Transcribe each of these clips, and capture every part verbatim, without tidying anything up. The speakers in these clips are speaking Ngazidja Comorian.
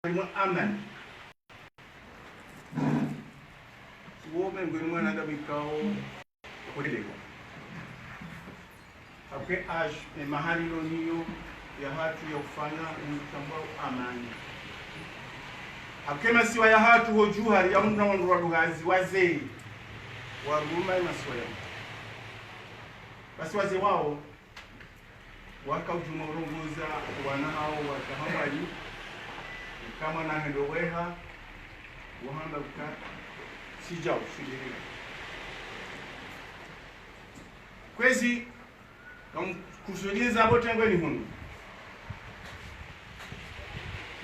mwa amani. Wo mengoni mwa wanadamu ikao wakolelewa. Hauka age, ne mahali lo niyo yahatru ya ufanya umtambua amani. Hauka masiwa yahatru ho djuhari ya mna wandru wa luhazi wazee. Waruma masiwa ya. Basi wazee wao waka udjuma urongoza wana hao waka hambali, kamwe na hendo weha, wahamba uka, sijau, sijirika. Kwezi, kamkusudiza bote ngweni hunu.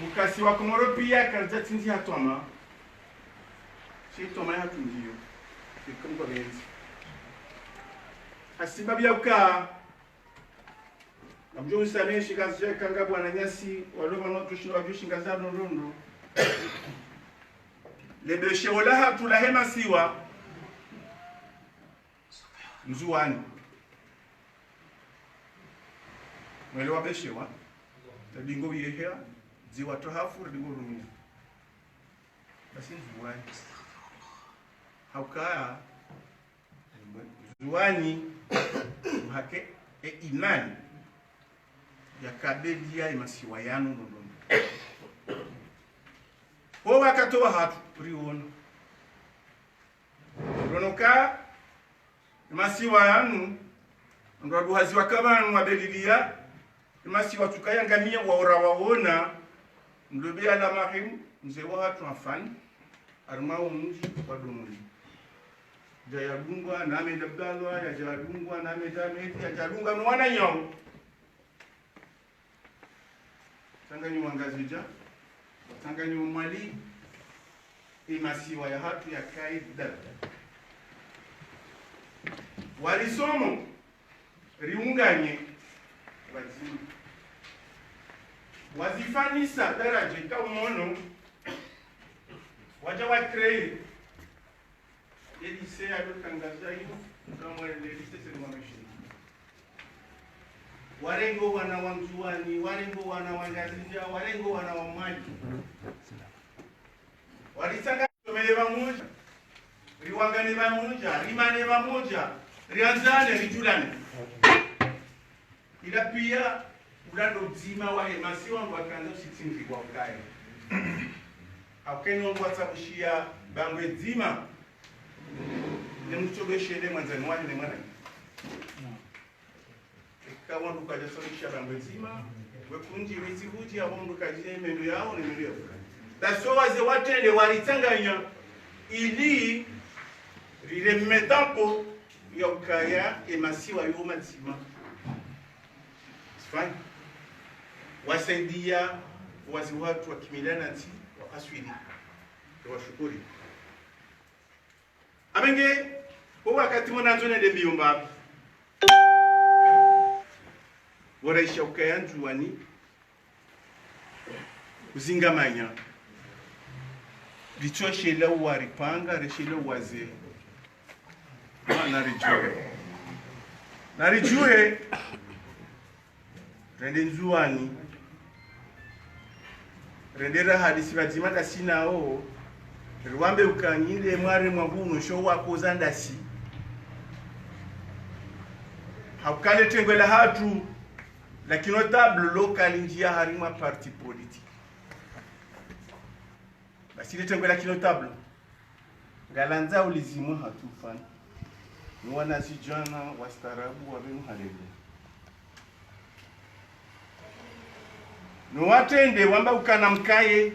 Ukasi wa Komoro pia, karidja tsindzi hatwama. Shi twama yahatru ndiyo. Ikamkwa benzi. Hasibabu ya uka, namdjo msamehe shingazi kanga bwana nyasi, walo pvanu tushinda wadjo shingaza ndrondrondro. Lebeshe ola hatru lahe masiwa. Ndzuwani. Mwele wabeshewa. Tabingo yehea. Dziwa tohafu, tabingo rumia. Basi Ndzuwani. Haukaya. Ndzuwani. Uhake. E imani. Yakabelia emasiwa yanu ndrondrondro. Ho wakati wahatru, riona. Ronoka, emasiwa yanu, ndo waduhazi waka pvanu wabelilia, emasiwa tsuka yangamia waora waona, mlobe ya la mahimu, mze wahatru afani, harumwa umdji wa Domoni. Yadja yadungwa na Ahmed Abdallah, yadja yadungwa na Ahmed Ahmed, yadja yadungwa no wananyao. Tsanganyo wa Ngazidja, tsanganyo wa Mwali, emasiwa yahatru yakayi dada. Walisomo, riunganye, wadzima. Wazifanisa daraja ikao umono, wadja wa créer. Ye lycée ya Dokangazia inu, kamwe le lycée Selimani Machine. Warengo wana wa Ndzuwani, warengo wana wa Ngazidja, warengo wana wa Mwali. Walitsanga someye pvamoja, riwangane pvamoja, rimane pvamoja, riandzane, ridjulane. Ila pia, ula ndo udzima wahe masiwa ngwakandza usitsingi wa ukaya. Hauka eno ngwatsabushia bangwe dzima. Ne mtsobeshele mwandzani wahe ne mwana. Eka wandru kwadja sabusha bangwe dzima. We kundji wezi hudji, abo mndru kadji ne mendo yao, ne mendo yao. Daso wazee watrende walitsanganya, ili rile mmetampo ya ukaya emasiwa yo madzima. Sifani. Wasaidia wazee wahatru wa kimila na ntsi wa aswili. Washukuri. Amenge, ho wakati mwana ndzo nende miyumba. Waraisha ukaya Ndzuwani. Kuzingamanya. Ritsoshela uwaripanga, reshela uwazee. Na ridjuhe. Na ridjuhe. Rende Ndzuwani. Rende rahadisi pvadzima ndasi nao. Riwambe uka nyi nde mware mwa huno sho wakoza ndasi. Hauka le tengwe lahatru. La kinotablo loka lindjia harimwa parti politique. Basi le tengwe la kinotablo. Ngalandza ulizimwa hatru fani. Ni wanazidjana wastaarabu wa pvenu halele. No watrende wamba ukana mkaye,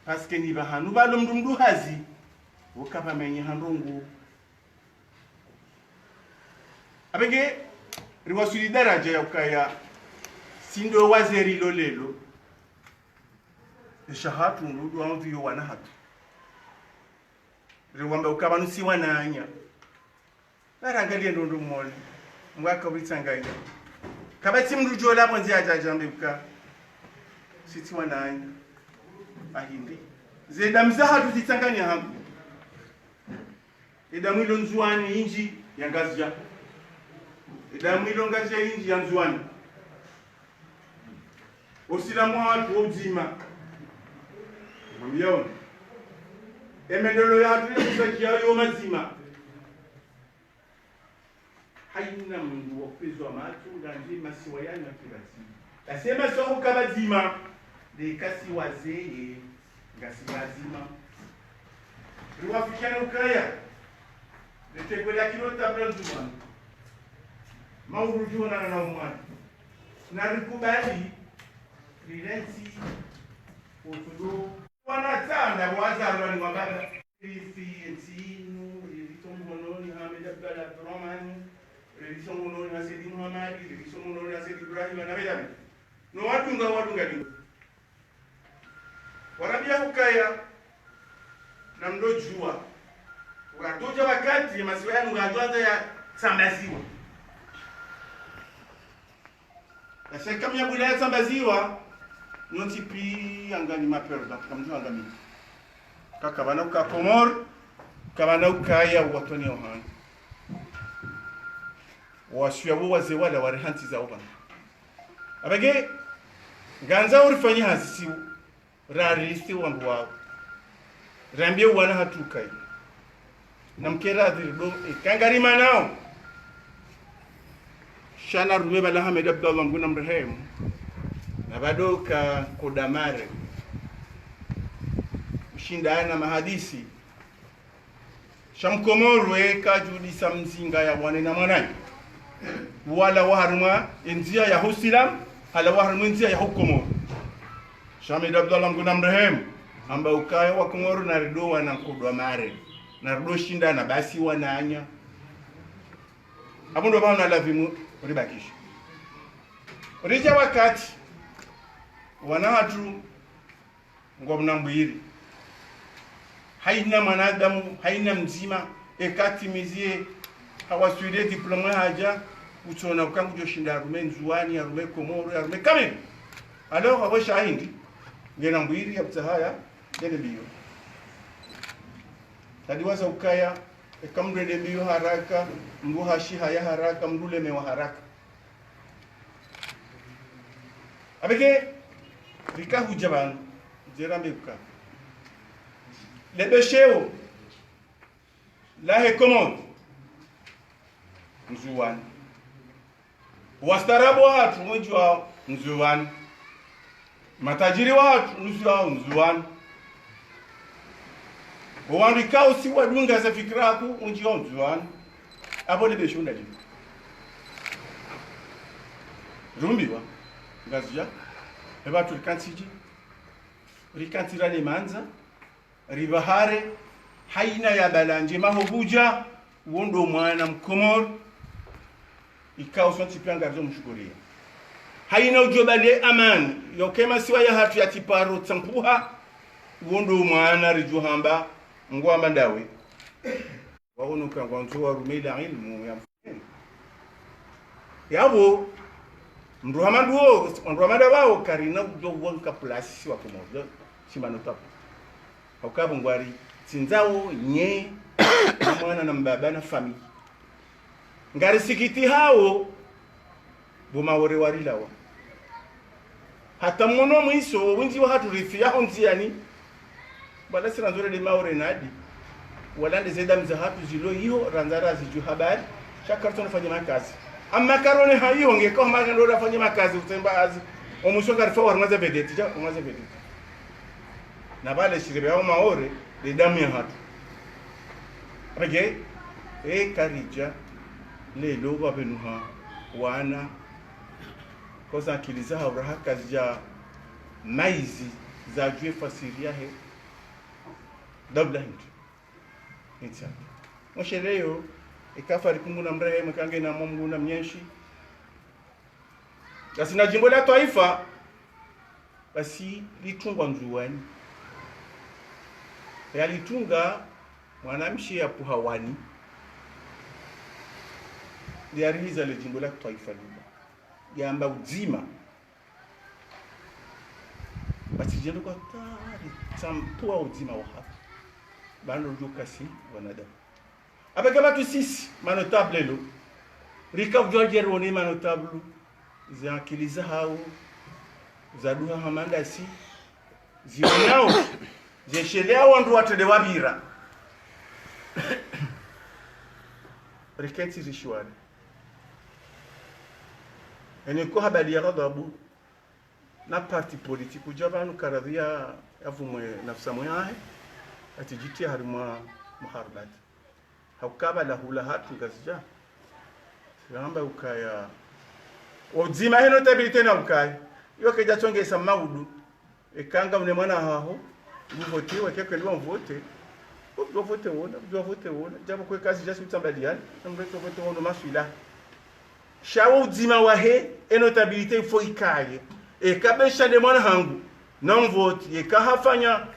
parce que ni pvahanu pvalo mndru mndru hazi, uka pvamenye ha ndrongo. Abenge, riwaswili daraja ya ukaya, si ndo wazee rilo lelo. Esha hatru, ndo udjo wamviyo wana hatru. Riwamba uka pvanu si wananya. Narangaliye ndrongoo moli. Mwaka witsanganya. Kapvatsi mndru djo la pvondze yadja yadjambe uka. Si tsi wananya. Ahindi. Ze damu zahatru zitsanganya hangu. Edamu ilo Ndzuwani indji ya Ngazidja. Edamu ilo Ngazidja indji ya Ndzuwani. Usilamu wahatru wo udzima. Yo. Emendelo ya hatru ya kusakia yo mazima. Hayina mndru wa kupvizwa matso, ngandje masiwa yanu ya kibati. Basi masiwa huka mazima, nde kasiwa zeye, ngasi mazima. Riwafikiana ukaya, nde tekwela kilo tabla zuma. Mauru jona na umwana. Na rikubali, rilentsi, utudo. Wana tsanda, wazalwa ni wababa. Rifi, entsi inu, riri songononi, Ahmed Abdallah Abdurahmani, riri songononi, Said Muhammad, riri songononi, Said Ibrahim, na bedami. No wadunga, wadunga ni. Warambia ukaya, na mdo jua. Wakatoja wakati, masiwa yanu ngayadjo andza ya tsambaziwa. Yaseka mnyabula ya tsambaziwa, nyontsi piya ngani maperdants, kamdjo angamini. Kakapvana uka Komori, kapvana ukaya watoni ohani. Wasiya wo wazee wala wari hantsi za opvana. Apvake, ngandzo urifanye hazi siwu. Rarisi wandru wawo. Rambie wana hatru ukaya. Na mkera adhirido, e, kangari manao. Sha na rume bala Ahmed Abdallah Mngu na mrehemu. Na bado ka kodamare. Ushindana mahadisi. Sha mkomoro eka judisa mzinga ya wane na mwananyi. Wala wa harumwa endziya ya husilamu, hala wa harumwa endziya ya hukomoro. Sha Ahmed Abdallah Mngu na mrehemu, hamba ukaya wakomoro na rido wana nkodwa mare. Na rido shindana basi wananya. Apvo ndo pvahanu lazimu ribakishe. Rija wakati, wana hatru, ngwa mna mbwiri. Hayina mwanadamu, hayina mdzima, eka timizie, hawaswili diplôme hadja, utsona uka ngudjo shinda harume Ndzuwani, harume Komoro, harume kamili. Alors, hawe shahindi, ngena mbwiri ya kutsahaya, ndele mbiyo. Tadi waza ukaya, eka mndru ende mbiyo haraka, mndru hashiha ya haraka, mndru lemewa haraka. Apveke, rika hudja pvanu, djera mbe kuka. Lebesheo, lahe Komoro, Ndzuwani. Wastaarabu wa hatru, wendji wawo, Ndzuwani. Matajiri wa hatru, nusu yawo Ndzuwani. Wo wandru ikao si wadunga ze fikira ku, wendji wawo Ndzuwani. Apvo lebesheo ndalilo. Rumbiwa, Ngazidja, epvatru rikantsi dji, rikantsi rale mandza, ribahare, hayina ya bala ndjema ho hudja, wo ndo mwana mkomoro, ikao sontsi piya ngarizo mshukuriya. Hayina udjo bale amani, yoke masiwa ya hatru ya tsiparo tsampuha, wo ndo mwana ridjo hamba, ngwamba ndawe. Wawono ka ngwandzo warumila ilmu ya mfukeni. Yapvo, mndru hama nduwo, mndru hama nda wawo, karina udjo wanka plasi si wakomoro, si manotable. Hauka pvo ngwari, tsindzao, nye, na mwana na mbaba na famiyi. Ngari sikitihawo, bo Maore warilawa. Hata mwono mwiso, wendji wa hatru rifiya ho ndziyani. Wala si randzo rende Maore nadi. Wala nde ze damu za hatru zilo iho, randza razidjuwe habari. Sha karitsona fanya makazi. Amma karone ha iho, ngeka hama ndo rafanya makazi, utsemba hazi. Omwiso karifa warumwa ze vedeti, dja, warumwa ze vedeti. Na pvale shirebe ya Maore, nde damu ya hatru. Apveke, e karidja, lelo wapvenuha, wana, koza akili zahawo raha kazidja maizi zadjuwe fasiri yahe daula hindri. Intsa. Moshe leyo, eka fari Mngu na mrehemu, eka ngena Mngu na mnyeshi. Ngasina djimbo la twaifa, basi litungwa Ndzuwani. Yalitunga mwanamshe ya Puhawani. Liyarihiza le djimbo la twaifa lila. Yamba udzima. Basi djendo kwa tari, tsampuwa udzima wa hatru. Bando djo kasi wanadamu. Apveke pvatru sisi, manotable lo. Rika udjuwa djeri wone manotable. Ze akili zahawo, zaduha hama ndasi, ziwonao. Zeshelea wandru watrende wapvira. Riketsi rishiwari. Ene ko habari ya ghadhabu na parti politique udja pvanu karadhwi ya, ya vumwe nafsi mwe yahe, atsi djitriya harimwa muharbat. Hauka pvala hula hatru Ngazidja. Siramba ukaya. Udzima he notabilité na ukaya. Iyo kedja tsongesa maudu. Eka nga une mwana haho, uvote, weke kweli wamvote. Udjo vote wona, udjo vote wona. Djapvo kwe kazi djasi utsambaliana, na mreto vote wono maswila. Sha wo udzima wahe, e notabilité ifo ikaye. Eka besha nde mwana hangu, na mvote, eka hafanya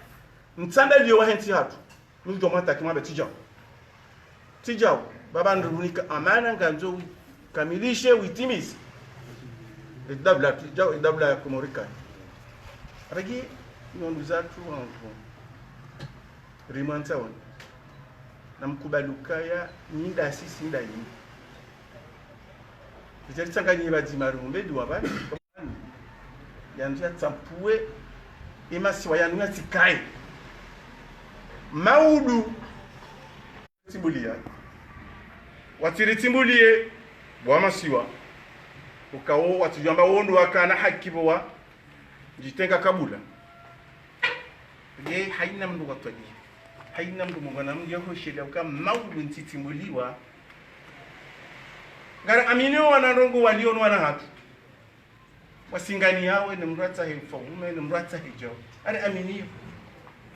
mtsandalio wahe ntsi hatru. Mdjo mwataki mwambe tsi djao. Tsi djao. Baba ndunika amana ngandzo ukamilishe, uitimize. E daula, tsi djao, e daula ya Komori kani. Aragi, nondu zatru wangu. Rimwandza wani. Na mkubali ukaya, nyi nda sisi nda nyi. Tsi djari tsanganye pvadzima rumbe duwa pvani. Yanu yatsampuwe, e masiwa yanu yatsikaye. Maudu. Tsimbuliya. Watsiri tsimbuliye, wa masiwa. Ukawo, watsidjwamba wondo wakana haki pvo wa, djitenga kabula. Ye, haina mndru watwaji. Haina mndru mungwana mndru yahoshelea uka maudu ntsi tsimbuliwa. Ngara amini wo wana ndrongo walio no wana hatru. Wasingani yawe, ni mndru atsahe ufaume, ni mndru atsahe djao. Ari aminiyo.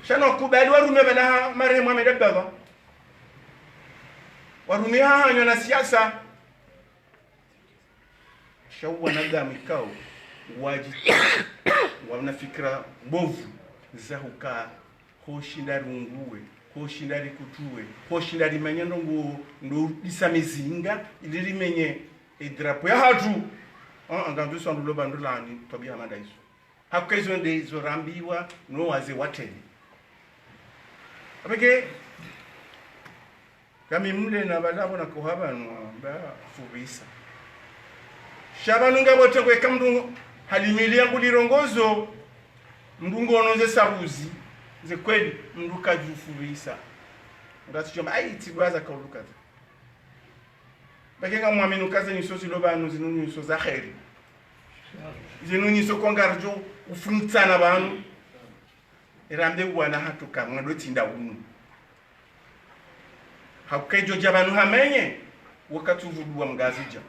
Sha na wakubali warume pvala ha marehemu Ahmed Abdallah. Warume ha hanywa na siasa. Sha wo wanadamu ikao, wadji, wana fikira mbovu, za huka, hoshinda riunguwe, hoshinda rikutuwe, hoshinda rimanye ndrongo, ndo disa mizinga, ili rimenye e drapo ya hatru. Ah, ngandzo swandru lo pvandru lani, twabiya hama nda izo. Hauka izo nde izo rambiwa, no wazee watele. Apveke, kami mle na pvala pvo na koha pvanu, amba furisa. Sha pvanu ngapvo tengwe ka mndru halimiliya nguli rongozo, mndru ngono ze sabuzi, ze kweli, mndru kadjufurisa. Ngatsi djomba, ayi, tsi dwaza kaulu kadha. Pveke ngamwamini uka ze nyuso zilo pvanu zinu nyuso za kheri. Zinu nyuso kwangardjo ufunitsana pvanu. Erambe wana hatru ka mwando tsinda unu. Hauka edjo dja pvanu hamenye, wakati uvuduwa Mngazidja.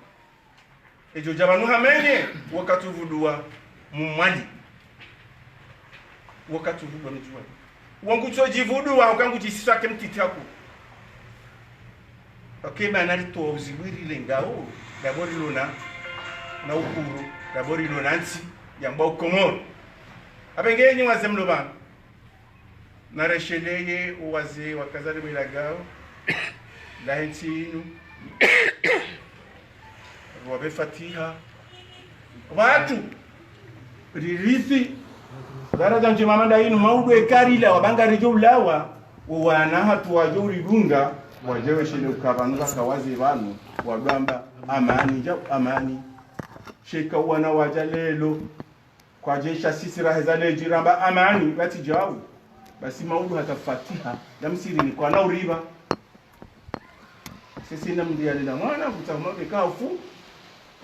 Edjo dja pvanu hamenye, wakati uvuduwa Mmwali. Wakati uvuduwa Midjuwani. Wangu tso djivuduwa, hauka ngu djisiswa ke mtiti haku. Okay, mana ritowa uzibwiri le ngao, dapvo rilo na, na ukuru, dapvo rilo na ntsi, yambwa Ukomoro. Apvenge nyi wazee mlo pvanu. Naresheleye owazee wakaza ribwela gao, lahe ntsi inu. Ruwape fatiha. Pvatsu. Ririthi. Daraja ndjema manda inu maudu ekarila, wabanga ridjo ulawa. Owana hatru wadjo uridunga. Wadje weshele uka pvanu pvaka wazee pvanu. Wadwamba amani, djau amani. Sheka wana wadja lelo. Kwadjesha sisi raheza ledji ramba amani, pvatsi djau. Basi maudu hata fatiha, ya msirini kwana uripva. Sisi na mndru yalila mwana, kutsa huma pveka ufu.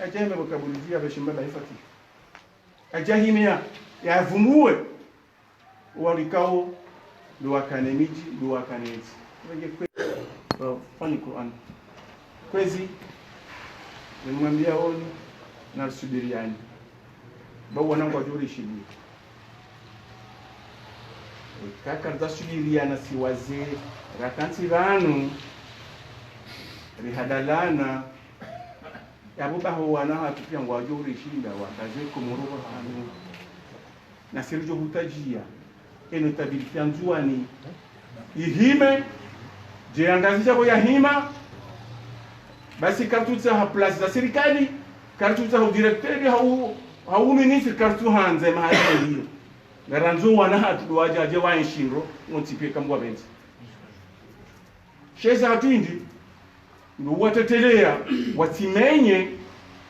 Adja hime pvo kaburi djia pveshimba pvahe fatiha. Adja hime ya, ya vumbuwe. Warikao, ndo wakane midji, ndo wakane ntsi. Wenge kwe-, wa-, fani Qur'an. Kwezi, nimwambia woni, na risubiriani. Ba wana ngwadjo urishiliya. Eka karidja subiriana si wazee, rakantsi pvanu, rihadalana, yapvo baho wana hatru pia ngwadjo urishinda, wakaze Komoro pvanu. Nasi ridjo hutadjia, e notabilité ya Ndzuwani ihime, dje ya Ngazidja pvo yahima, basi karitsutsaha place za sirikali, karitsutsaha udirecteur, hau, hau ministre, karitsu handze mahali yaliyo. Ngarandzo wana hatru ndo wadje, wadje waenshi ndro, ngontsi pia kamwa pvendze. Sheza hatru indi, ndo watetelea, watsimenye,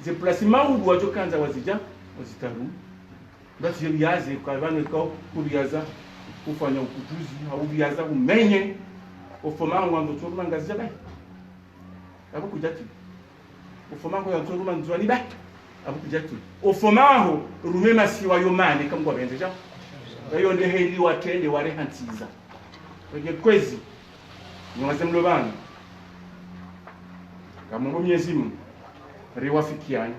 ze place maudu wadjo kandza wazidja, wazitaru. Ndatsi yaze, kwa pvanu kao, kuriyaza. Ufanya ukujuzi, hau viaza umenye. Ofoma ngwandzo tsoruma Ngazidja bahi. Apvo kudjatsi. Ofoma ngwandzo tsoruma Ndzuani bahi. Apvo kudjatsi. Ofoma ho rume masiwa yo mane kamgwa bendze dja. Iyo nde heli watrende ware hantsiza. Weke kwezi. Nyomaze mlo pvanu. Kamombo Mwenyezi Mungu. Riwafikiane.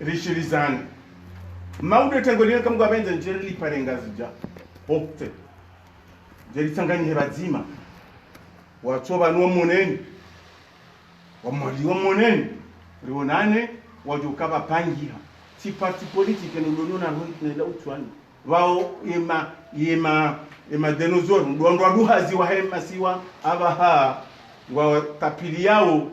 Rishilizane. Maudu etengo lile kamgwa bendze ndjeri lipare Ngazidja. Pokte. Ndjeri tsanganyihe pvadzima. Watso pvanu wamoneni. Wamwali wamoneni. Rionane, wadjo kapvangiha. Tsi parti politique no lono na roi ne la utwani. Pvao ema, ema, ema dinosaure. Ndo wandru waduhazi wahe masiwa apvaha. Ngwatapiliyao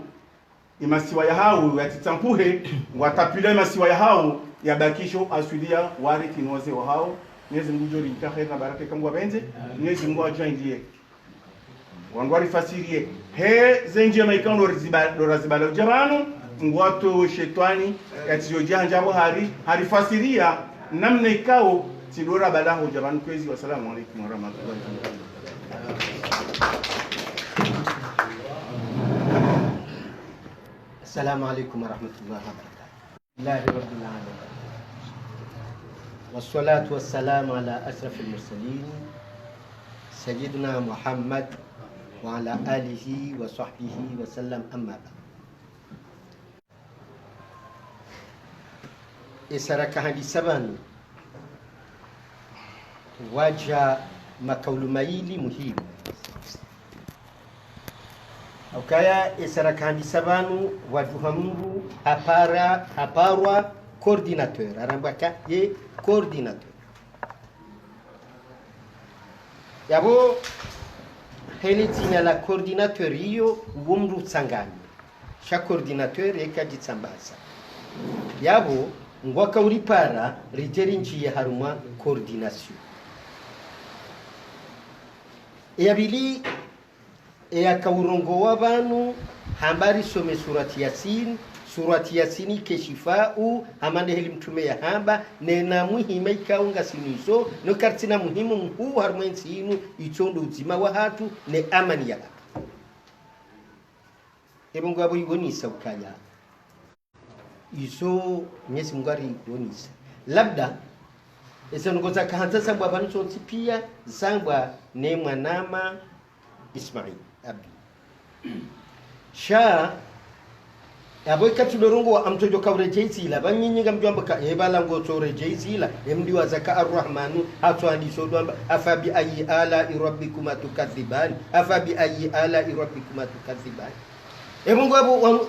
emasiwa yahao yatsitsampuhe, ngwatapila emasiwa yahao yabakisho aswilia ware kinoze wahao. Mwenyezi Mungu djori nka kheri na baraka kamgwa bendze. Mwenyezi Mungu adjaanlie. Wandru warifasirie. He, zendjema ikao ndo riziba-, ndo razibala udja pvanu, ngwatowe shetwani, yatsiyo dja handja pvo hari, harifasiria, namna ikao, tsi ndo rabala ho udja pvanu kwezi. Wassalamu alaikum warahmatullahi wabarakatuh. السلام عليكم ورحمة الله وبركاته. لله رب العالمين. والصلاة والسلام على أشرف المرسلين سيدنا محمد وعلى آله وصحبه وسلم، أما بعد. Esaraka handisa pvanu, wadja makaulu mayili muhimu. Ukaya esaraka handisa pvanu, wadjuha mndru hapara, haparwa coordinateur, harambwa ka ye coordinateur. Yapvo, hele dzina la coordinateur iyo, uwo mndru utsanganya. Sha coordinateur eka djitsambaza. Yapvo, ngwaka uripara, ridje rinjiye harumwa coordination. Eya pvili, eyaka urongowa pvanu, hamba risome surati Yasin, surati Yasin ike shifau, hama nde heli mtrume yahamba, nena muhima ikao ngasi nizo, no karitsina muhimu mhuu harumwa entsi inu, itso ndo udzima wahatru, ne amani yahatru. Epvo ngwapvo iwonisa ukaya. Izo Mwenyezi Mungu ariwonisa. Labda, eze ndrongoo zaka handza zambwa pvanu zontsi pia, zambwa ne mwanama Ismail Abdi. Sha, yapvo ika tsi ndo rongowa amtsodjo ka uredjei zila, pvanyinyi ngamdjo amba ka, e pvala ngotso uredjei zila, emdiwaza ka Arrahmanu, hatso handiso ndo amba, أفبأي آلاء ربكما تكذبان، أفبأي آلاء ربكما تكذبان. Epvo ngwapvo wanu,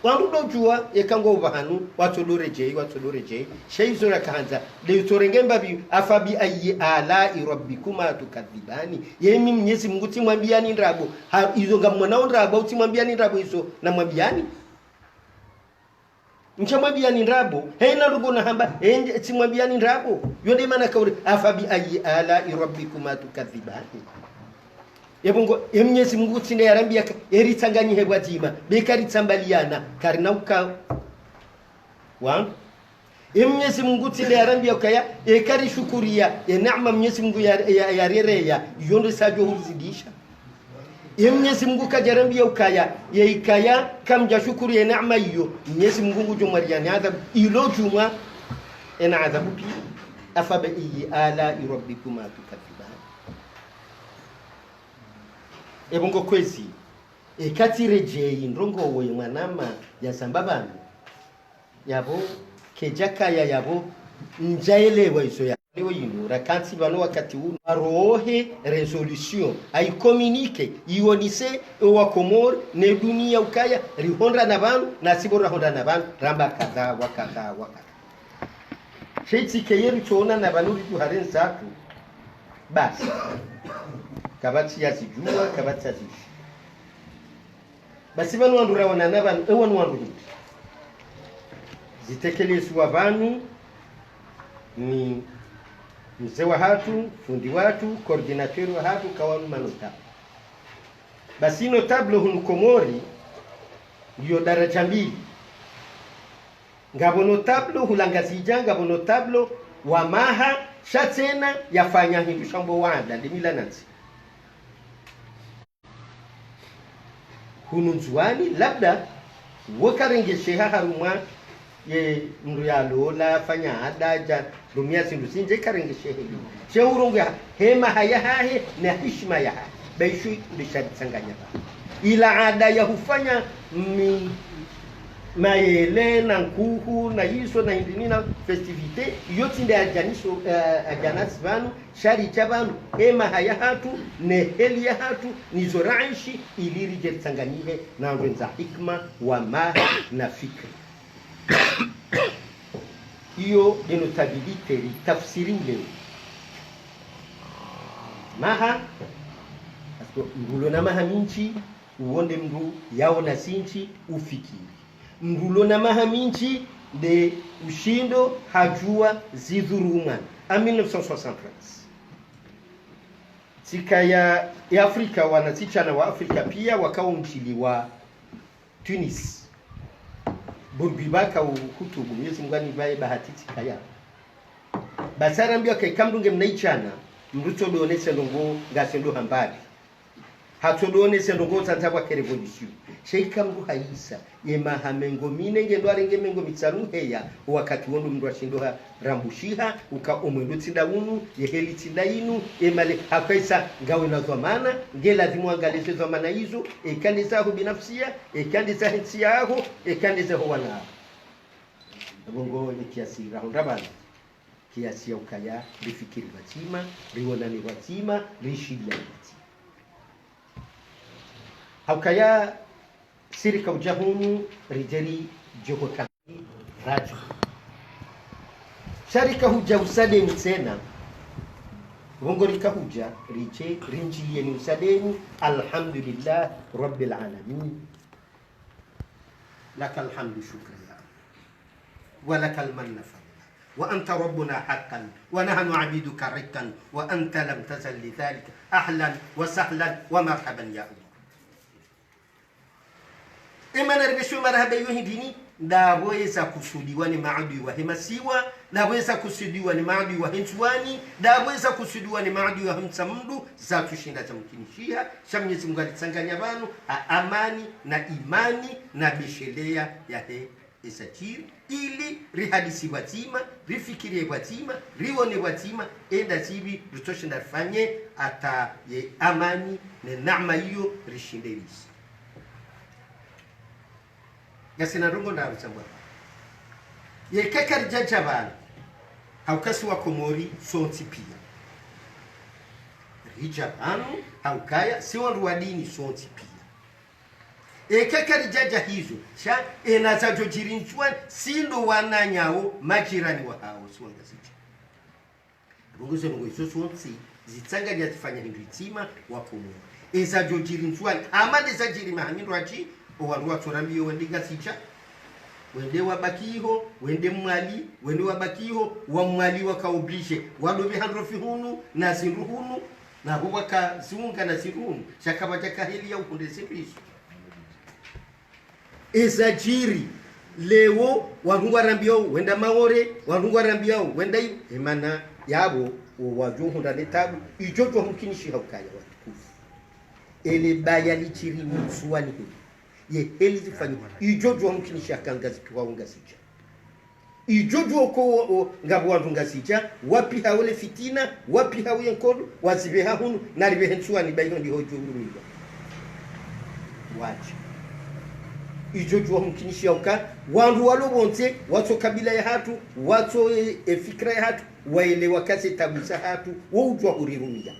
wandru ndo djuwa, eka ngwao pvahanu, watso ndo redjei, watso ndo redjei. Sha izo raka handza, nde utso renge mbapvi, أفبأي آلاء ربكما تكذبان. Ye mi Mwenyezi Mungu tsimwambiyani ndrabo, ha, izo ngamwonao ndrabo, tsimwambiyani ndrabo izo, namwambiyani. Ntsha mwambiyani ndrabo, hena ndrongoo nahamba, ende tsimwambiyani ndrabo. Yo nde mana kauri, أفبأي آلاء ربكما تكذبان. Epvo ngo, e Mwenyezi Mungu tsi nde yarambiya ka, eritsanganyihe pvwadzima, be karitsambaliyana, karina uka. Wa? E Mwenyezi Mungu tsi nde yarambiya ukaya, eka rishukuriya, e neema Mwenyezi Mungu ya, ya, yarereya, yo nde sadjo hurizidisha. E Mwenyezi Mungu kadjarambiya ukaya, ye ikaya, kamdja shukuriya e neema iyo, Mwenyezi Mungu ngudjo mwariyani adhabu, ilo djumwa, ena adhabu pia. أفبأي آلاء ربكما تكذبان. Epvo ngo kwezi, eka tsiredjei ndrongoo ye mwanama yazamba pvanu. Yapvo, kedjakaya yapvo, ndjaelewa izo ya. Leo inu, rakantsi pvanu wakati unu, arohe résolution, ayi communiqué, iwonise, ewa Komori, ne duniya ukaya, rihondrana pvanu, na sipvo rahondrana pvanu, ramba kadha, wa kadha, wa kadha. Sha itsi ke yeru tsoonana pvanu ridjuha renzatru. Basi. Kapvatsi yazidjuwa, kapvatsi yazidjuwa. Basi pvanu wandru raonana pvanu, ewa ni wandru hindri. Zitekelezwa pvanu ni mze wahatru, fundi watru, coordinateur wahatru, kawanu manotable. Basi notable hunu Komori, ngiyo daraja mbili. Ngapvo notable hula Ngazidja, ngapvo notable wa maha, Sha tsena yafanya hindru shambo wanda, nde mila na ntsi. Hunu Ndzuwani, labda, wo karengesheha harumwa ye mndru yalola, fanya adaja, rumia zindru zindji karengesheha. She urongoa he maha yahahe, na hishima yahahe. Ba isho nde sharitsanganya ba. Ila ada ya hufanya mi, mayele, na nkuhu, na izo, na hindri nina festivité, iyo tsi nde ajaniso, eh, ajanasi pvanu, sha ridja pvanu, he maha yahatru, ne heli yahatru, nizo raishi, ili ridje ritsanganyihe, na wendza hikima, wa maha, na fikira. Iyo nde notabilité ritafsiri uleo. Maha, parce que mndru ulo na maha mindji, uwo nde mndru yaona zindji ufikiri. Mndru ulo na maha mindji nde ushindo hadjuwa zidhuru umwana. En mille neuf cent soixante-treize. Tsikaya ya Afrika, wana tsichana wa Afrika pia wakaundjiliwa Tunis. Bourguiba kauhutubu, Mwenyezi Mungu anipvaye bahati tsikaya. Basi arambiwa ka eka mndru nge mna ichana, mndru tsodo onese ndrongo ngasi ndo hambali. Hatsodo onese ndrongo tsandza pvwake révolution. Sha eka mndru hayisa, ye maha mengo mine nge ndo arenge mengo mitsanu heya, wakati wondo mndru ashindo ha rambushiha, uka omwendo tsi nda unu, ye heli tsi nda inu, ye mali, hakaisa ngawe na dhwamana, nge lazimu uangalize dhwamana izo, eka nde zaho binafsia, eka nde zahe ntsi yaho, eka nde zaho wana aho. Ndrongo ye kiasi rahundra pvanu. Kiasi ya ukaya, rifikiri pvwadzima, rionane pvwadzima, rishiliane pvwadzima. Haukaya, si rika udja hunu, ridje ridjohotani radjo. Sha rika hudja usadeni tsena, pvongo rika hudja, ridje, rindjiliyeni usadeni, alhamdulillah, rabbil alamin. لك الحمد شكرا يا الله، ولك المن فضلا، وأنت ربنا حقا، ونحن عبيدك رقا، وأنت لم تزل لذلك أهلا وسهلا ومرحبا يا الله. Emana ribeshiwe marahaba iyo hindrini, ndapvo eza kusudiwa ni maadui wahe masiwa, ndapvo eza kusudiwa ni maadui wahe Ndzuwani, ndapvo eza kusudiwa ni maadui wahe Mtsamudu, zatsushinda zamkinishiha, sha Mwenyezi Mungu alitsanganya pvanu, ha amani, na imani, na besheleya yahe eza djiri, ili rihadisi pvwadzima, rifikiriye pvwadzima, rione pvwadzima, enda zipvi, ritsoshinda rifanye, hata ye amani, ne neema iyo, rishinde risi. Ngasina ndrongo ndraru tsambwa. Yeka karidjadja pvanu, hauka si Wakomori sontsi pia. Ridja pvanu, haukaya, si wandru wa dini sontsi pia. Eka karidjadja hizo, sha, ena zadjodjiri Ndzuwani, si ndo wananyawo, majirani wahawo, si wangazidja. Ndrongo ze ndrongo izo zontsi, zitsanganya zifanya hindru itsima, Wakomori. Ezadjodjiri Ndzuwani, hama ndezadjiri maha mindru hatsi, owandru watsorambiyo wende Ngazidja, wende wabaki iho, wende Mwali, wende wabaki iho, wa Mwali waka obligé, wadopve handrofi hunu, na zindru hunu, na huwa ka ziunga na zindru hunu, sha kapvadjaka heli ya uhundre zindru izo. Ezadjiri, leo, wandru ngwarambiao wenda Maore, wandru ngwarambiao wenda i, emana yapvo, wo wadjo hundra ne tabu, idjo djuwa humkinishiha ukaya watukufu. Ele baya lidjiri Ndzuwani hili. Ye heli zifanywa, idjo djuwa humkinishiha ka Ngazidja wa Ngazidja. Idjo djuwa uko wo, wo, ngapvo wandru Ngazidja, wapviha wole fitina, wapviha woye nkodo, wazipveha hunu, naripvehe Ndzuwani, ba iho ndiho idjo urumilwa. Wadje. Idjo djuwa humkinishiha uka, wandru walo pvondze, watso kabila yahatru, watso e, e fikira yahatru, waelewa ka ze tabu zahatru, wo udjuwa urirumia.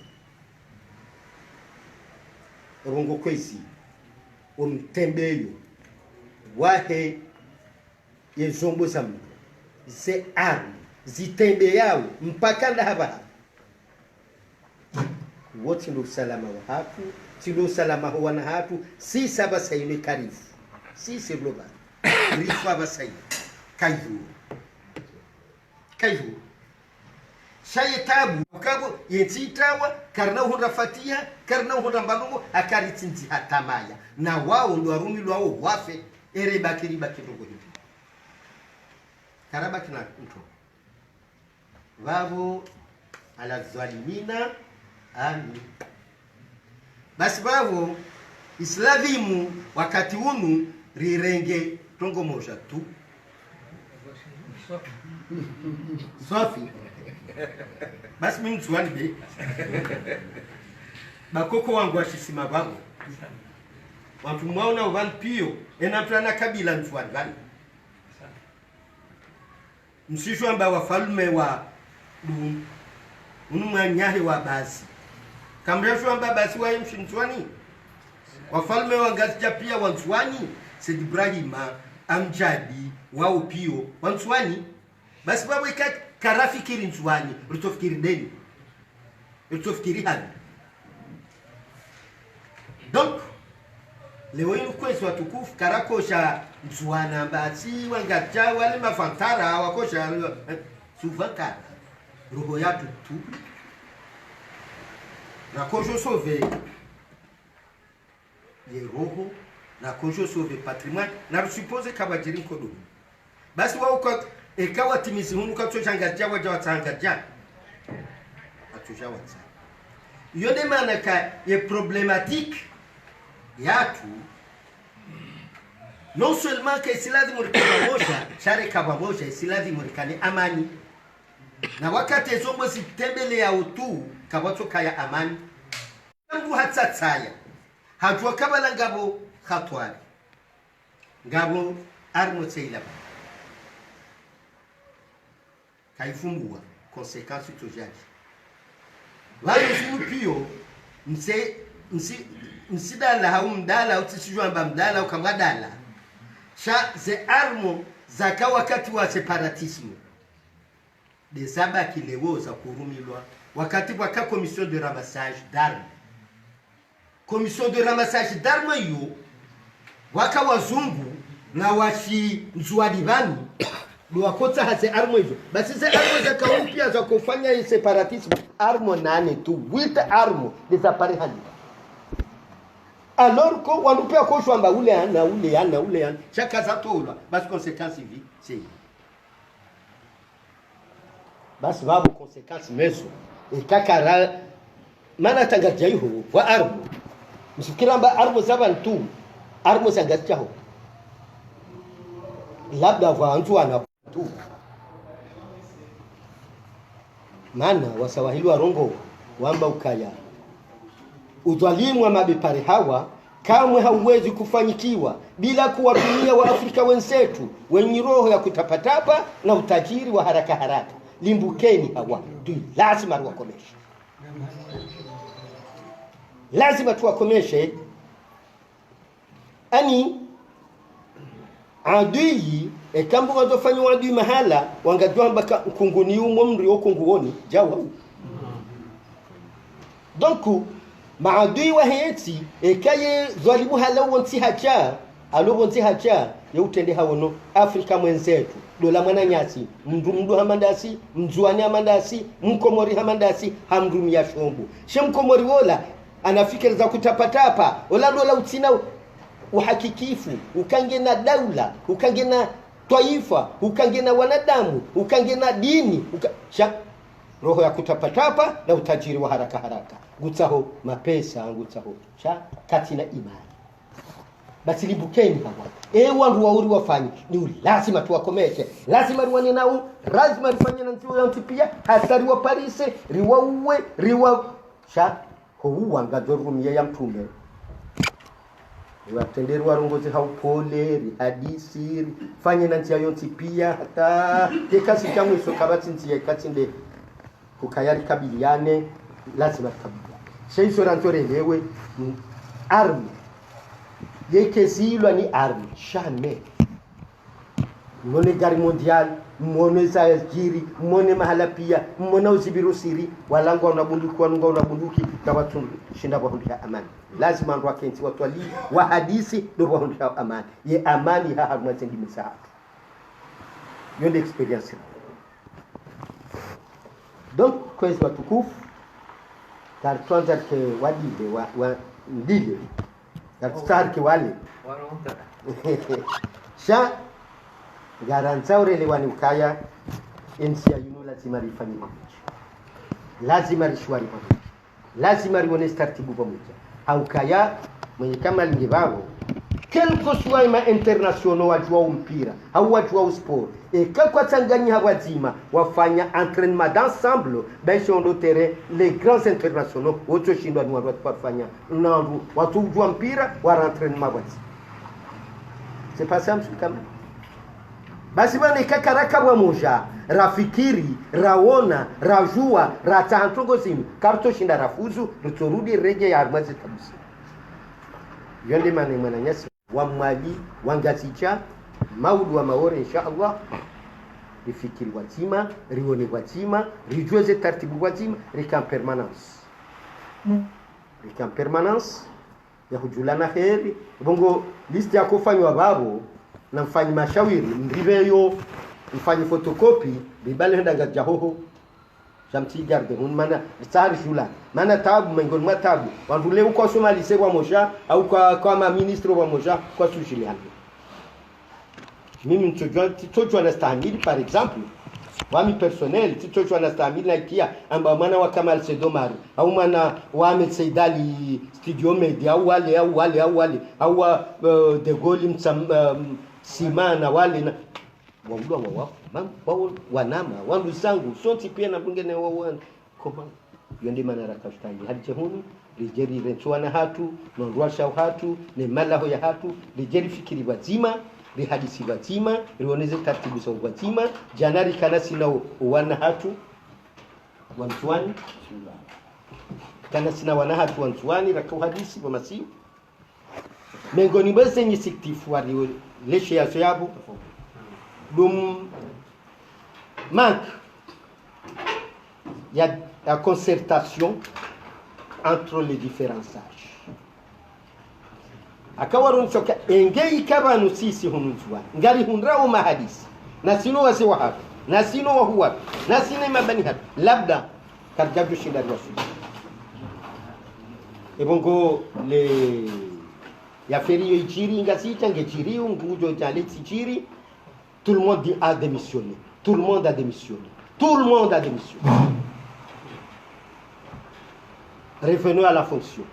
Rongo kwezi, omtembeyo, wahe, ye zombo za Mngu, ze arme, zitembeyao, mpaka ndahapvaha. Wo tsi ndo usalama wahatru, tsi ndo usalama ho wana hatru, si sa pvasa inu karifu. Si, si rilo pvanu. Rifa pvasa inu. Kayidhuru. Kayidhuru. Sha ye tabu, ukapvo, ye ntsi itawa, karina uhundra fatiha, karina uhundra mbandrongo, haka ritsindzi hatamaya. Na wao ndo warumilwao wafe, ere baki ribaki ndrongo hindri. Karabaki na ntro. Pvapvo على الظالمين آمين. Basi vavo, isilazimu wakati unu rirenge trongo moja tu. Swafi. Basi mi Mndzuani be. Bakoko wangu washisima vavo. Wantru mwaona uvani piyo, ena mtru ana kabila Ndzuani vani. Msidjuwa amba wafalume wa dumu, unu mwanyahe wa Abasi. Kamdjadjuwa amba Abasi waye mshi Ndzuani? Wafalume wa Ngazidja piya wa Ndzuani, Said Ibrahima, Amdjadi, wao piyo, wa Ndzuani. Basi vavo ika karafikiri Ndzuani, ritsofikiri deni. Ritsofikiri hali. Donc, leo inu kwezi watukufu, karakosha Ndzuani amba si Wangazidja wale mafantara, wakosha, eh, suvankara. Roho yatru tu. Rakosho sauver ye roho, rakosho sauver patrimoine, na risupose kavadjiri nkodo. Basi wao kwa, eka watimizi hunu katsodja Ngazidja wadja watsaha Ngazidja. Katsodja watsaha. Iyo nde maana ka ye problématique yatru, non seulement ka isilazimu rike vamodja, sha reka vamodja, isilazimu rikane amani. Na wakati ezombo zitembelea utu, kavatsokaya amani. Mndru hatsatsaya, hadjuwa kavala ngapvo hatwari. Ngapvo arme tseila. Kaifumbua, conséquence tsodjadji. Vanu zinu piyo, mse, msi, msidala, hau mdala, hau tsisijwamba mdala, hau kamwadala. Sha ze arme zaka wakati wa séparatisme. Nde zabaki leo zakurumilwa wakati vwaka commission de ramassage d'armes. Commission de ramassage d'armes iyo, vwaka wazungu na washindzuani vanu, ndo wakotsaha ze armes izo. Basi ze armes zaka upya zakofanya ye séparatisme, armes nane tu, huit armes, nde zaparihaliwa. Alors que wandru piya kojwamba ule ana, ule ana, ule ana, sha kazatolwa, basi conséquence vi, c'est Basi vavo conséquence meso. Eka kara, mana tanga djaiho, vwa arme. Msifikira amba arme za vantru, arme za Ngazidja ho. Labda vwa Ndzuani tu. Mana waswahili warongoa, wamba ukaya udhwalimu wa mabepari hawa kamwe hauwezi kufanyikiwa bila kuwatumia Waafrika wenzetu wenye roho ya kutapatapa na utajiri wa haraka haraka. Limbukeni hawa, nde lazima tuwakomeshe. Lazima tuwakomeshe. Ani, adui, eka mbu ngwadjofanya adui mahala, wangwadjwamba ka nkunguni umo mri o kunguoni, djawa. Donc, maadui wahe ntsi, eka ye dhwalimu halawa pvontsi hadja, halawa pvontsi hadja, ye utrende hawono, Afrika mwenzetu, dola mwananyasi, mndru mndru hama ndasi, Mndzuani hama ndasi, Mkomori hama ndasi, hamrumia shombo. She Mkomori wola, ana fikira za kutapatapa, ola dola utsina uhakikifu, uka ngena daula, uka ngena twaifa, uka ngena wanadamu, uka ngena dini, uka, sha, roho ya kutapatapa na utajiri wa haraka haraka. Ngutsaho mapesa, ngutsaho, sha, katsina imani. Basi limbukeni hawa. E wandru wa uri wafanyi, ni lazima tuwakomeshe. Lazima riwane nao, lazima rifanye na ndziya yontsi piya, hata riwaparise, riwauwe, riwa, sha, ho uwa ngwadjo rumia ya mtrume. Riwatrende riwarongoze ha upole, rihadisi, rifanye na ndziya yontsi piya, hata, yeka tsi sha mwiso kapvatsi ndziya, yeka tsi nde, hukaya rikabiliane, lazima rikabiliane. She izo randzo relewe, mm, arme. Yeka zilwa ni arme, jamais. Mwone guerre mondiale, mwone zadjiri, mwone mahala piya, mwone uzibiro siri, wala ngwauna bunduki, wanu ngwauna bunduki, kapvatsu shinda pvahundriha amani. Lazima wandru wakentsi watwalii, wahadisi, ndo pvahundriha amani. Ye amani ha harumwa ze ndimi zahatru. Yo nde expérience. Donc, kwezi watukufu, karitsuandza rike wadile, wa, wa, ndile. Karitsuandza rike wale. Sha, ngarandzao relewane ukaya, ye ndziya yinu lazima rifanye makuti. Lazima rishiwari pvamwedja. Lazima riwone zitartibu pvamwedja. Haukaya, mwenye kama lingi vavo, quel que soit ma internationaux wadjuwa umpira, hau wadjuwa usport, eka kwatsanganyiha pvwadzima, wafanya entraînement d'ensemble, ben sur le terrain, les grands internationaux, wotsoshindwa ni wandru watsofanya, na wandru watsoudjuwa mpira, wara entraînement pvwadzima. C'est pas ça, monsieur Kamel? Basi pvanu eka karaka pvwamoja, rafikiri, rawona, radjuwa, ratsaha ntrongo zinu, karitsoshinda rafuzu, ritsorudi riredjeyi harumwa zitabu zinu. Yo nde mana mwananyasi wa Mwali, wa Ngazidja, Maulid wa Maore, insha Allah, rifikiri pvwadzima, riwone pvwadzima, ridjuwe ze tartibu pvwadzima, rike en permanence. Rike en permanence, ya hudjulana heri. Pvongo liste yakofanywa pvapvo, na mfanyi mashawiri, mripveyo, mfanyi photocopie, ribale hwenda Ngazidja hoho. Sha mtsi garde, hunu mana, tsari shula. Mana tabu, mengoni mwa tabu. Wandru leo kwasoma lycée pvwamoja, au kwa, kwa ma ministre pvwamoja, kwasujiliana. Mimi ntsodjuwa, ntsodjuwa nastahamili, par exemple, wami personnel, ntsodjuwa nastahamili na ikia, amba mwana wa Kamal Said Omar, au mwana wa Ahmed Said Ali, Studio Media, au wale, au wale, au wale, au wa, eh, De Gaulle, Mtsam-, eh, Simana, wale na, waulwa wa wafu, mam-, wa, wanama, wanduzangu, sontsi pia na mungene wa, wa, Comment? Yo nde mana rakashutangi. Haridje hunu, ridje rirentsi wana hatru, no ndrwasha hatru, ne malaho ya hatru, ridje rifikiri pvwadzima, rihadisi pvwadzima, riwone ze tartibu za pvwadzima, djana rikana sina o, o wana hatru, wa Ndzuwani. Kana sina wana hatru wa Ndzuwani, rakauhadisi pvwa masihu. Mengoni mwa ze initiative wari leshe yazo yapvo, ndo manque ya, ya concertation entre les différents sages. Aka waronesa uka enge ika pvanu sisi hunu Ndzuwani, ngarihundrao mahadisi, na sino wazee wahatru, na sino wahuu wahatru, na sino mabani hatru, labda karidjadjoshinda riwaswili. Epvo ngo le, ye affaire iyo idjiri, Ngazidja ngedjiri, Unguja djale tsidjiri, tout le monde a démissionné. Tout le monde a démissionné. Tout le monde a démissionné. Revenons à la fonction.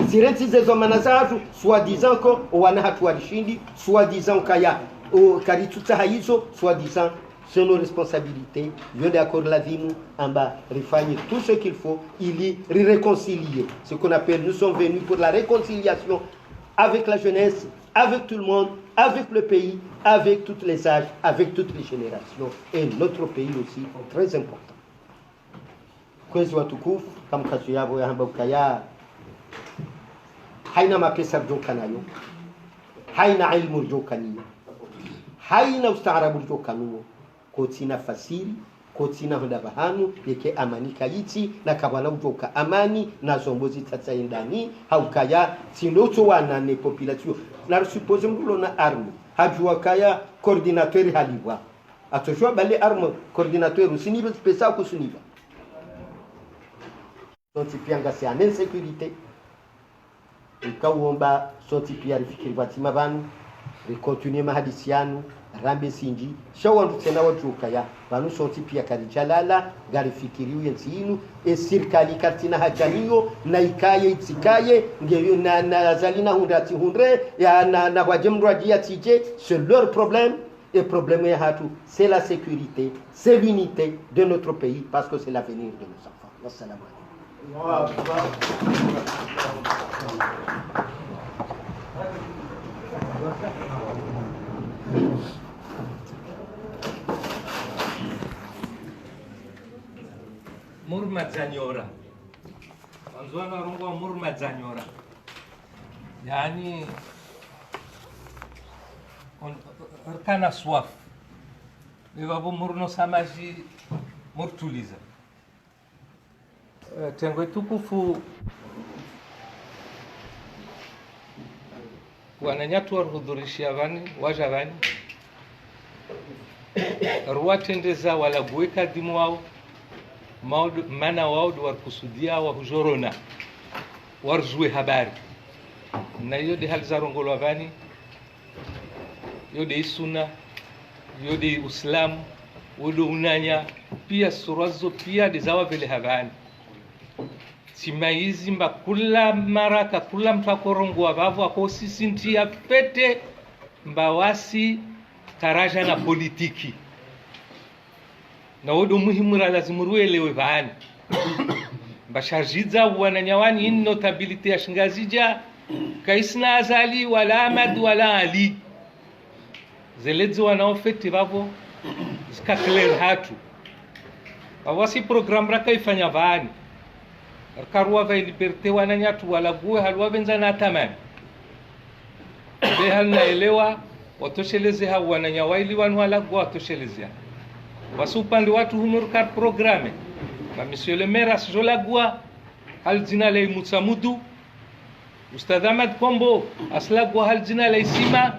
Zirentsi zezo mana zahatru, soi-disant que o wana hatru warishindi, soi-disant kaya, o, karitsutsaha izo, soi-disant, c'est nos responsabilités. Yo nde accord ladhimu, amba rifanye tout ce qu'il faut, ili riréconcilier. Ce qu'on appelle, nous sommes venus pour la réconciliation avec la jeunesse, avec tout le monde, avec le pays, avec tous les âges, avec toutes les générations. Et notre pays aussi, très important. Kwezi watukufu, kamkaso yapvo yahamba ukaya, haina mapesa ridjokanayo, haina ilmu ridjokaniyo, haina ustaarabu ridjokanuwo, kotsina fasiri, kotsina honda pvahanu, yeke amani kayitsi, na kapvwana udjoka amani, na zombo zitsatsa yendani, haukaya, tsi ndo tso wana ne population. Na risupposé mndru ulo na arme, hadjuwa kaya coordinateur halipvwa. Atsodjuwa bale arme coordinateur, usinipve pesa kusunipva. Sontsi pia ngasi en insécurité. Ika uomba sontsi pia rifikiri pvwadzima pvanu, ricontinué mahadisi yanu, rambe sindji, sha wandru tsena wadjukaya, pvanu sontsi pia karidjalala, ngarifikiriyo yentsi inu, e sirikali karitsina haja nayo, na ikaye, itsikaye, ngeyo na, na Azali nahundre atsihundre, ya na, na pvwadje mndru adji yatsidje, c'est leur problème. Et problème yahatru, c'est la sécurité, c'est l'unité de notre pays, parce que c'est l'avenir de nos enfants. Wassalamu alaikum. Murma dzanyora. Wandzwani warongowa murma dzanyora. Yaani, on, rikana swafu. Epvapvo murinosa madji, murituliza. Eh, tengwe tukufu, wananyatru warihudhurishiya pvani, waja pvani. Ruwatrendeza walaguwe kadimu wao, maudu, mana wao ndo warikusudiya wahujorona, warizuwe habari. Na iyo nde hali zarongolwa pvani, iyo nde isuna, iyo nde usilamu, Wodo unanya, pia surwa zo pia de zawapveleha pvani. Tsi mayizi mba kula mara ka kula mutru akorongowa pvapvo akosisintiya fete mba wasi karadja na politiki. Na wodo muhimu ra lazimu ruelewe pvani. Mba shadjidza wananya wani ini notabilité ya Shingazidja, kayisina Azali, wala Ahmad, wala Ali. Zeledzo wana ofeti pvapvo, zika clair hatru. Pvapvo si programme rakayifanya pvani. Rakaruwa pva liberté wananyatru walaguwe haluwa pvendza na tamani. Be hali naelewa, watosheleze ha wananya waili wanu walaguwa watoshelezea. Wasi upande watru hunu raka programme. Ba monsieur le maire asijolaguwa, hali dzina la Imutsamudu. Ustadh Ahmad Kombo, asilaguwa hali dzina la Isima.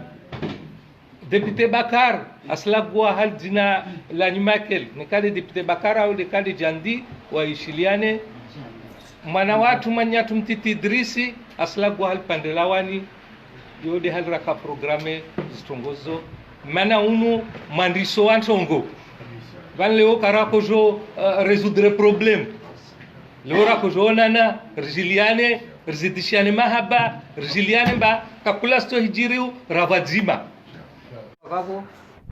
Député Bakar, asilaguwa hali dzina la Nyumakel, nekade député Bakar au dekade Djandi, wayishiliane. Mwana watru mwananyatru mtiti Idrisi, asilaguwa hali pande la wani, yo de hali raka programme zitrongo zo. Mana unu mwandiso wa ntrongo. Pvani leo karakojo, eh, résoudre problème. Leo rakojo onana, rijiliane, rizidishiane mahaba, rijiliane mba, kakula sito hijiriu, rapvadzima. Pvapvo,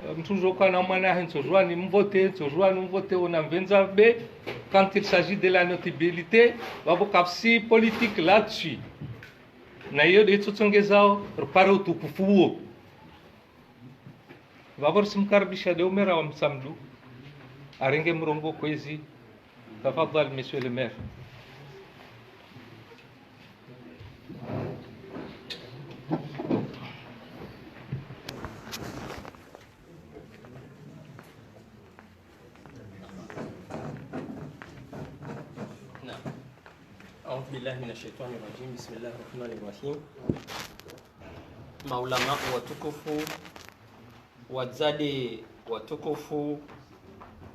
eh, mutru njoka na mwana hahe ntsojua ni mvote, ntsojua ni mvote, ona mvendza be, quand il s'agit de la notabilité, pvapvo kapvatsi politique là-dessus. Na iyo de itsotsongezao, ripare utukufu uwo. Pvapvo risimkaribisha de umera wa Mutsamudu, arenge murongo kwezi, tafadhali, monsieur le maire. نعم. أعوذ بالله من الشيطان الرجيم. بسم الله الرحمن الرحيم. Maulama watukufu, wadzade watukufu,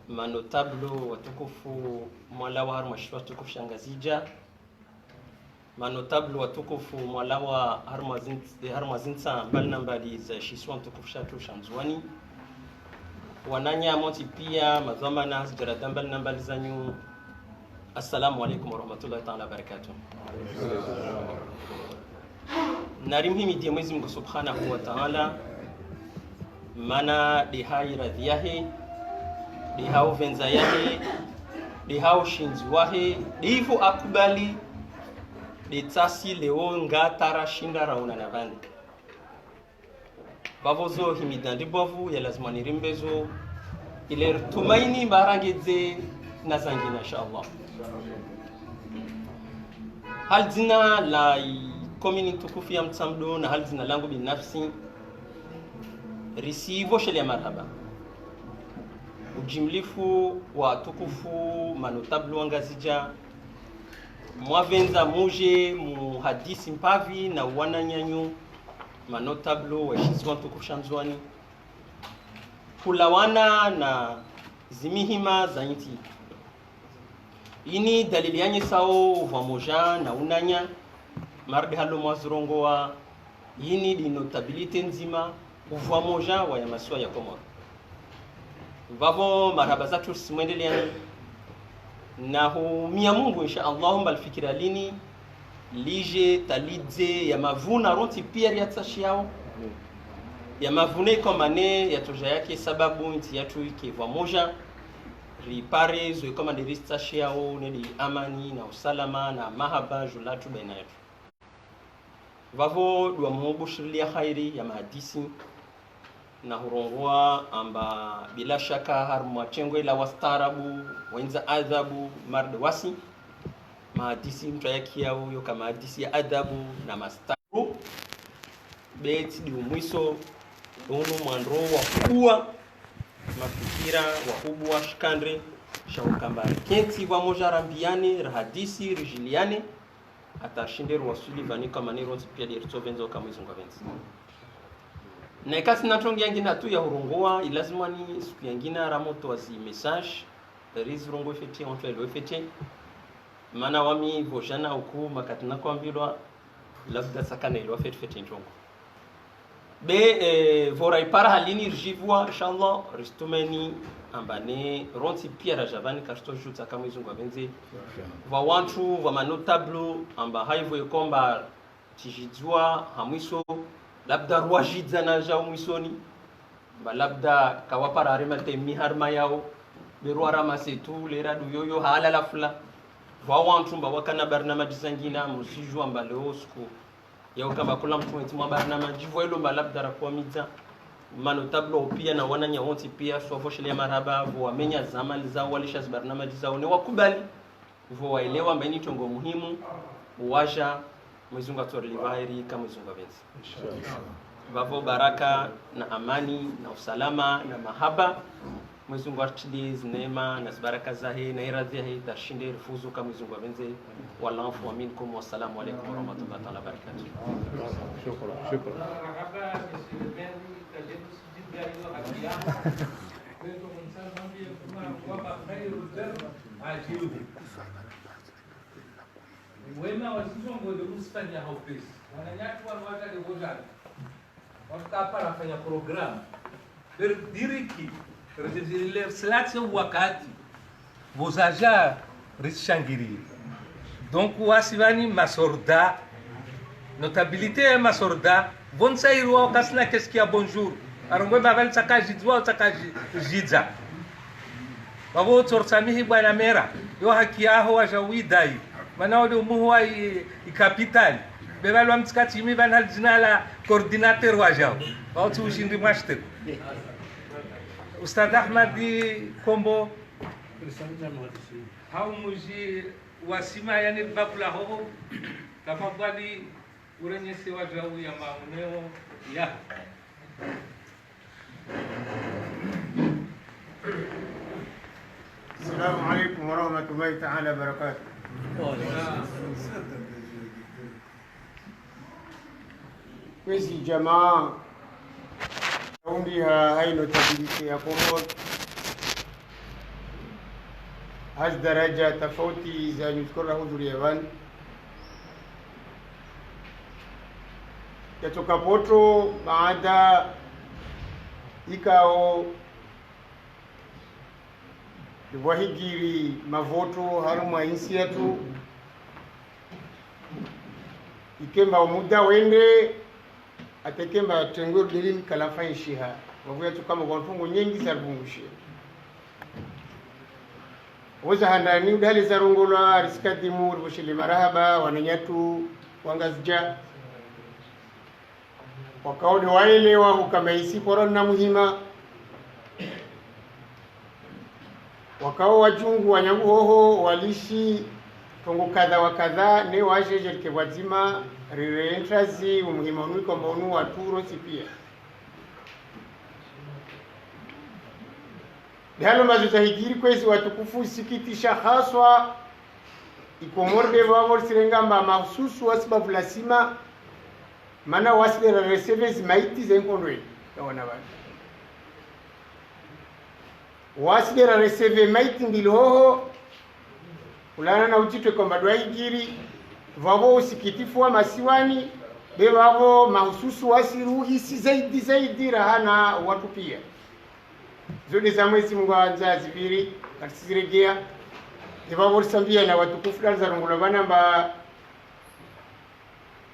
manotablo watukufu, mwalawa harumwa shisiwa tukufu sha Ngazidja, manotablo watukufu, mwalawa harumwa zin-, harumwa zintsa mbali na mbali za shisiwa tukufu shatru sha Ndzuwani, wananya montsi pia, madhwamana, zijarada mbali na mbali zanyu, assalamu alaikum warahmatullahi taala wabarakatuh. Nari mhimidie Mwenyezi Mungu Subhanahu wa Taala, mana de ha iradhi yahe, de ha uvendza yahe, de ha ushindzi wahe, de ivo akubali, de tsasi leo ngata rashinda raonana pvanu. Pvapvo zo himida ndi bovu ya lazima nirimbe zo, ile ritumaini mba rangedze na zangina, insha Allah. Hali dzina la i komini tukufu ya Mutsamudu na hali dzina langu binafsi, risivoshelea marahaba. Ujimlifu wa tukufu manotablo wa Ngazidja, mwavendza muje muhadisi mpvavi na wananyanyu, manotablo wa shisiwa tukufu sha Ndzuwani, hulawana na zimihima za intsi. Ini dalili yanyesao uvwamoja na unanya, mardi halo mwazirongowa, ini de notabilité ndzima, uvwamoja wa ya masiwa ya Komoro. Pvapvo marahaba zatru simwendeleani. Na humia Mungu, insha Allah, mba lifikira lini, lije talidze ya mavuna rontsi pia riatsashiyao. Ya mavuna ikomane yatsoja yake sababu intsi yatru ike pvwamoja, ripare zo ikomane ritsashiyao, nedi amani na usalama na mahaba dju latru baina yatru. Pvapvo dua mubushirilia hairi ya mahadisi, na hurongowa amba bila shaka harumwa shengwe la wastaarabu, wendza adabu, mardi wasi, mahadisi mutru ayakiyao yoka mahadisi ya adabu na mastaarabu. Be tsi de umwiso, unu mwandro wa hubuwa mafikira, wa hubuwa shikandre, sha ukamba rikentsi pvwamoja rambiane, rahadisi, rijiliane, hata shinde ruwaswili pvani kamani rontsi pia de ritsovendza uka Mwenyezi Mungu avendze. Na ikasi na trongi yangina tu ya hurongowa, ilazima ni siku yangina ramoto wa zi message, rizirongowe fete, ontru elewe fete. Mana wami pvojana uku makati nakoambilwa, labda tsakana elewa fete fete ntrongo. Be, eh, pvo raipara halini ridjipvwa, inshallah, risitumeni amba ne rontsi pia radja pvani karitso djudza ka Mwenyezi Mungu apvendze. Pvwa wantru, pvwa manotable, amba haivo yekomba tsidjidzwa ha mwiso, labda ruwadjidza na dja umwisoni, amba labda kawapara harima temi harima yawo, be ruwaramase tu, le radu yoyo, halala fula. Pvwa wantru amba wakana barnamaji zangina, msidjuwa amba leo siku yao kamba kula mtru wetsi mwa barnamaji, pvo ilo amba labda rakuwamidza manotable pia na wananya wontsi pia, swavo shile ya marahaba, pvo wamenya zamali zao, walisha zibarnamaji zao, ne wakubali, pvo waelewa amba ini trongo muhimu, wadja, Mwenyezi Mungu atsorilipva heri ka Mwenyezi Mungu apvendze. Pvapvo baraka na amani na usalama na mahaba. Mwenyezi Mungu aritilie zineema na zibaraka zahe na iradhi yahe, tarishinde rifuzu ka Mwenyezi Mungu apvendze. Wal afwu minkum, wassalamu alaikum warahmatullahi taala wabarakatuh. Shukran, shukran. Wema wazizwa ngode usifanya ha upesi. Wananyatru wanu watale wodjana. Wafika hapvo rafanya programme. Ber diriki, rejezile silatse wakati. Pvo zadja risishangiriye. Donc, wasi pvani masorda, notabilité ya masorda, pvo ntsairi wawo kasina kesikia bonjour. Arongowe amba pvali tsaka djidzwa, tsaka dji-, djidza. Pvapvo tsorisamihi bwana mera, yo haki yaho wadja widai. Mana wode umuhu wa i, i capitale. Be pvali wamtsika tsimi pvani hali dzina la coordinateur wadjao. Pvapvo tsi ushindi mwashiteko. Ustadh Ahmad Kombo. Hau mdji wa Sima yani bakula hoho. Tafadhwali urenyese wadjau ya maoneo ya. Assalamu alaikum warahmatullahi taala wabarakatuh. Kwezi djamaa, undi ha, ha i notabilité ya Komori, ha zi daraja tafauti za nyuskora hudhuriya pvani. Yatsoka poto baada ikao pvwahigiri mavoto harumwa intsi yatru, ikemba umuda wende, hata ikemba tengwe delini kalafanyishiha. Pvapvo yatsoka amba pvwa ntrongo nyengi zaripvungushiha. Woza handani udale zarongolwa, risikadimu, ripvoshele marahaba wananyatru wa Ngazidja. Wakao de waelewa hukamba isi poro na muhima. Wakao wadjungu wanyangu hoho, walishi trongo kadha wa kadha, ne wadje djerike pvwadzima, rire entrazi, umuhima unu ikomba unu watru rontsi pia. Dehalo mazuza higiri kwezi watukufu, usikitisha haswa, i Komori de pvapvo risirenga amba mahususu wasi bavu la Sima, mana wasi de ra recevé zimaiti ze nkondwe ya wana pvanu. Wasi de ra recevé maiti mbili hoho, ulana na udjitwe komba dwa higiri, pvapvo usikitifu wa masiwani, be pvapvo mahususu wasi ruhisi zaidi zaidi rahana watru pia. Zo de za Mwenyezi Mungu andza zipviri, karisiziregea. Ipvapvo risambia na watukufu dali zarongolwa pvanu amba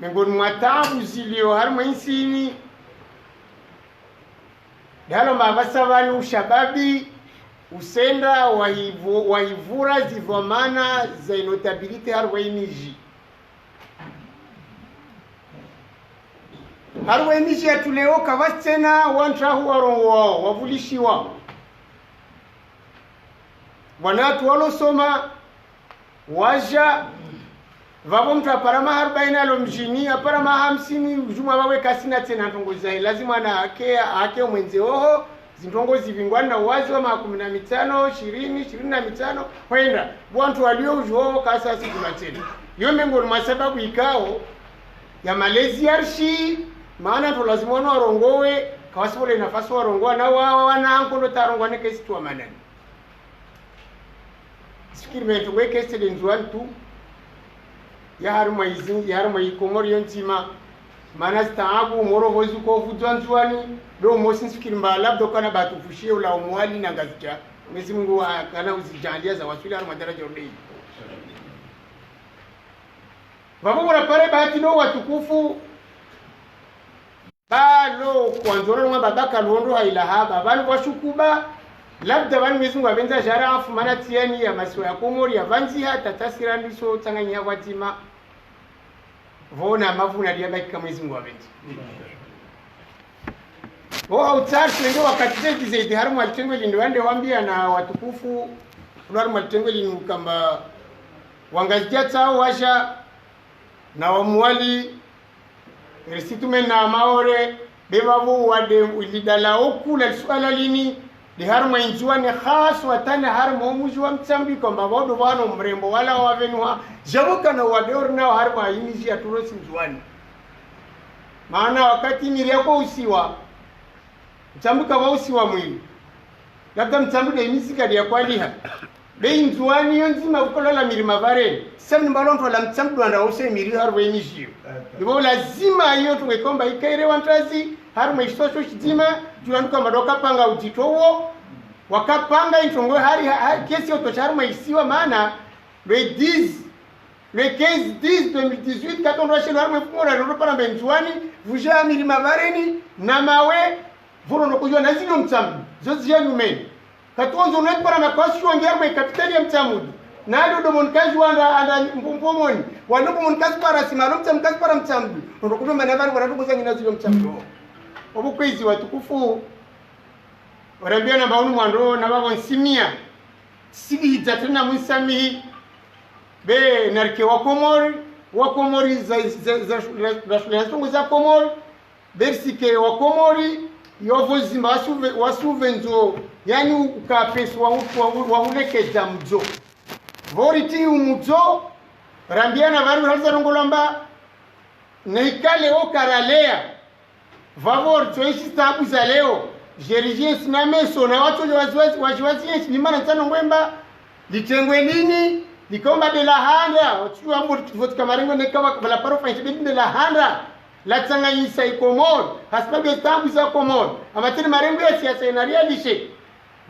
mengoni mwa taabu zilio harimwa intsi ini, dalo amba pvasa pvani ushababi usenda wahivu-, wahivura zidhwamana za i notabilité harimwa imidji. Harimwa imidji yatru leo kapvatsi tsena wantru wahu warongowao, wavulishiwa. Wanatru walosoma, wadja, pvapvo mtru hapara maha arubaini alo mdjini, hapara maha hamsini, udjumwa pvawe kasina tsena ntrongo zahe, lazima na hake, hake umwendze hoho, zintrongo zipvingwa na uwazi wa maha kumi na mitsano, shirini, shirini na mitsano, hwenda. Pvwa wantru walio udjuwa hoho kasa sijuma tsena. Yo mengoni mwa sababu ikao ya malezi yarishi, mana ntru lazima wanu warongowe, kawasipvole nafasi warongowa, na wa, wa, wana ankondo ta rongowa ne kesi tu wa manani. Sifikiri mento ngwe kesi de nzuwa ntu, ya harimwa izi, ya harimwa i Komori yo ndzima. Mana zitaabu, moro pvo zuko pvudzwa Ndzuwani, ndo mosi ntsukiri mba labda ukana batu pvushiye ula Mwali na Ngazidja. Mwenyezi Mungu akana uzidjaanlia zawaswili harumwa daraja uleyi. Pvapvo pvura pare bahati no watukufu, balo kwandzoro mwa baba kalondo haila haba, pvanu pvwashukuba, labda pvanu Mwenyezi Mungu apvendza jara afu mana tiyani ya masiwa ya Komori ya pvandziha, tatasira ndiso tsanganya pvwadzima. Pvona mavuna dia baki ka Mwenyezi Mungu apvendza. Pvo hautsari twende wakati zaidi zaidi harumwa litengwe linu wande wambia na watukufu, kuna harumwa litengwe linu kamba Wangazidja tsao washa na wa Mwali, risitume na Maore, be pvapvo wade lidala okula lisuala lini, de harumwa Ndzuwani, haswatan harumwa umuji wa Mtsamdu, kamba pvwado pvwano mrembo wala wapvenuha, djapvo kana wade orinao harumwa imiji ya turosi Ndzuwani. Mana wakati miri yako usiwa, Mtsamdu kapvwa usiwa mwili. Labda Mtsamdu de imiji kadi ya kwaliha. Be Ndzuwani yo ndzima pvuko lala miri mapvareni. Sasa mni mbalo ntsu wala Mtsamdu wanda wose miri harumwa imiji yo. Ibo lazima iyo tunge komba ikaire wantazi, harumwa isitosho shidzima, djula nduka mado kapanga udzito wo. Wakapanga introngo hari, ha-, ha-, kesi yo tosha harumwa isiwa mana, le dix, le quinze dix deux mille dix-huit, katondo washelo harumwa mfumo la lolo para mbe Ndzuwani, pvudja miri mapvareni, na mawe, pvolo no kujua na zilo Mtsamdu, zo zija nyumeni. Katonzo no ipara na kwasi wangi harumwa ikapitali ya Mtsamdu. Na alo ndo monikazi wanda, anda mbo-, Mbomoni. Walo mbo monikazi para sima, alo Mtsamdu kazi para Mtsamdu. Ndo kujua mana pvali wala ndo kuzangi na zilo Mtsamdu. Obu kwezi watukufu, warambia na mba unu mwando, na pvapvo nsimia. Sidi hidza tsena mwinsamihi. Be, narike wa Komori, wa Komori za, za, za, za, za, za, za, za Komori, bersike wa Komori, yo pvo zimba wasuve, wasuve ndzo, yani ukapesi wa, wa, wa, wa uleke dza mdzo. Pvo riti umudzo, rambiana pvanu haliza rongolwa mba, na ikale okaralea, pvapvo ritso ishi zitaabu za leo, jerijesi na meso, na watso wazi wazi, wazi wazi yenshi, ni mana ntsano ngwemba, litengwe lini, likomba de la handa, watsu wa mbo votika marengo ne kaba, bala paro fanshi bedi de la handa, la tsanganyisa i Komori, hasibabu ya zitaabu za Komori, amateri marengo ya siasa ina realishe.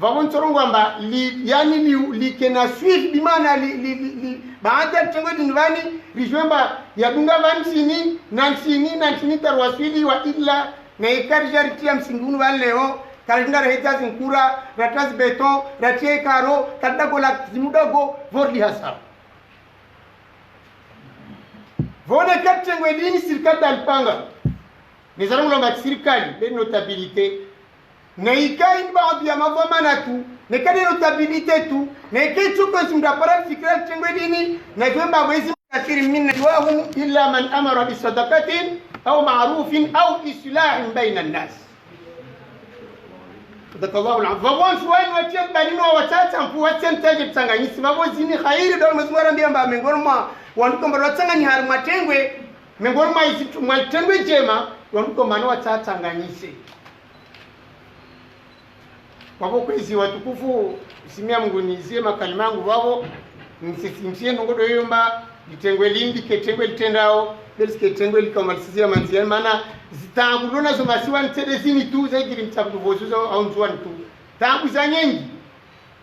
Pvapvo ntsorongo amba li, yani li, li kena suivi, bimana li, li, li, li, baada ya litengwe linu pvani, rijue mba yadunga pva ntsini, na ntsini, na ntsini tarwaswili wa illa, na ikari jaritia msingi unu pvani leo, karidunga raheta zinkura, rata zibeton, ratia ikaro, kadago la zimudago, pvo rili hasara. Pvone ka litengwe lini sirikali dalipanga. Nizarongolwa mba sirikali, be notabilité. Na ika ini baadhi ya mavwa manatu, na ika de notabilité tu, na ika itsuko isi mda para fikira litengwe lini, na jue mba mwezi kathiri min najwahum illa man amara bisadaqatin, au ma'rufin, au islahin baina nnas. Sadakallahu al-azim. Pvapvo wantru wanu watia balino watsatsa mpu watia mtaje tsanganyisi. Pvapvo zini khairi ndo mwezi mwarambia mba mengoni mwa wandru komba watsanganyi harumwa tengwe, mengoni mwa izi tu-, mwa tengwe djema, wandru komba no watsatsanganyise. Pvapvo kwezi watukufu, simia Mungu nizie makalima yangu pvapvo, ntsisi ntie ndrongo ndo yomba, litengwe lindi, ketengwe litendao, belisi ketengwe likamalisizia manzi, yani mana, zitaabu lona zo masiwa ntede zini tu, zegiri mtsabu vozuzo, au Ndzuwani tu. Taabu za nyengi.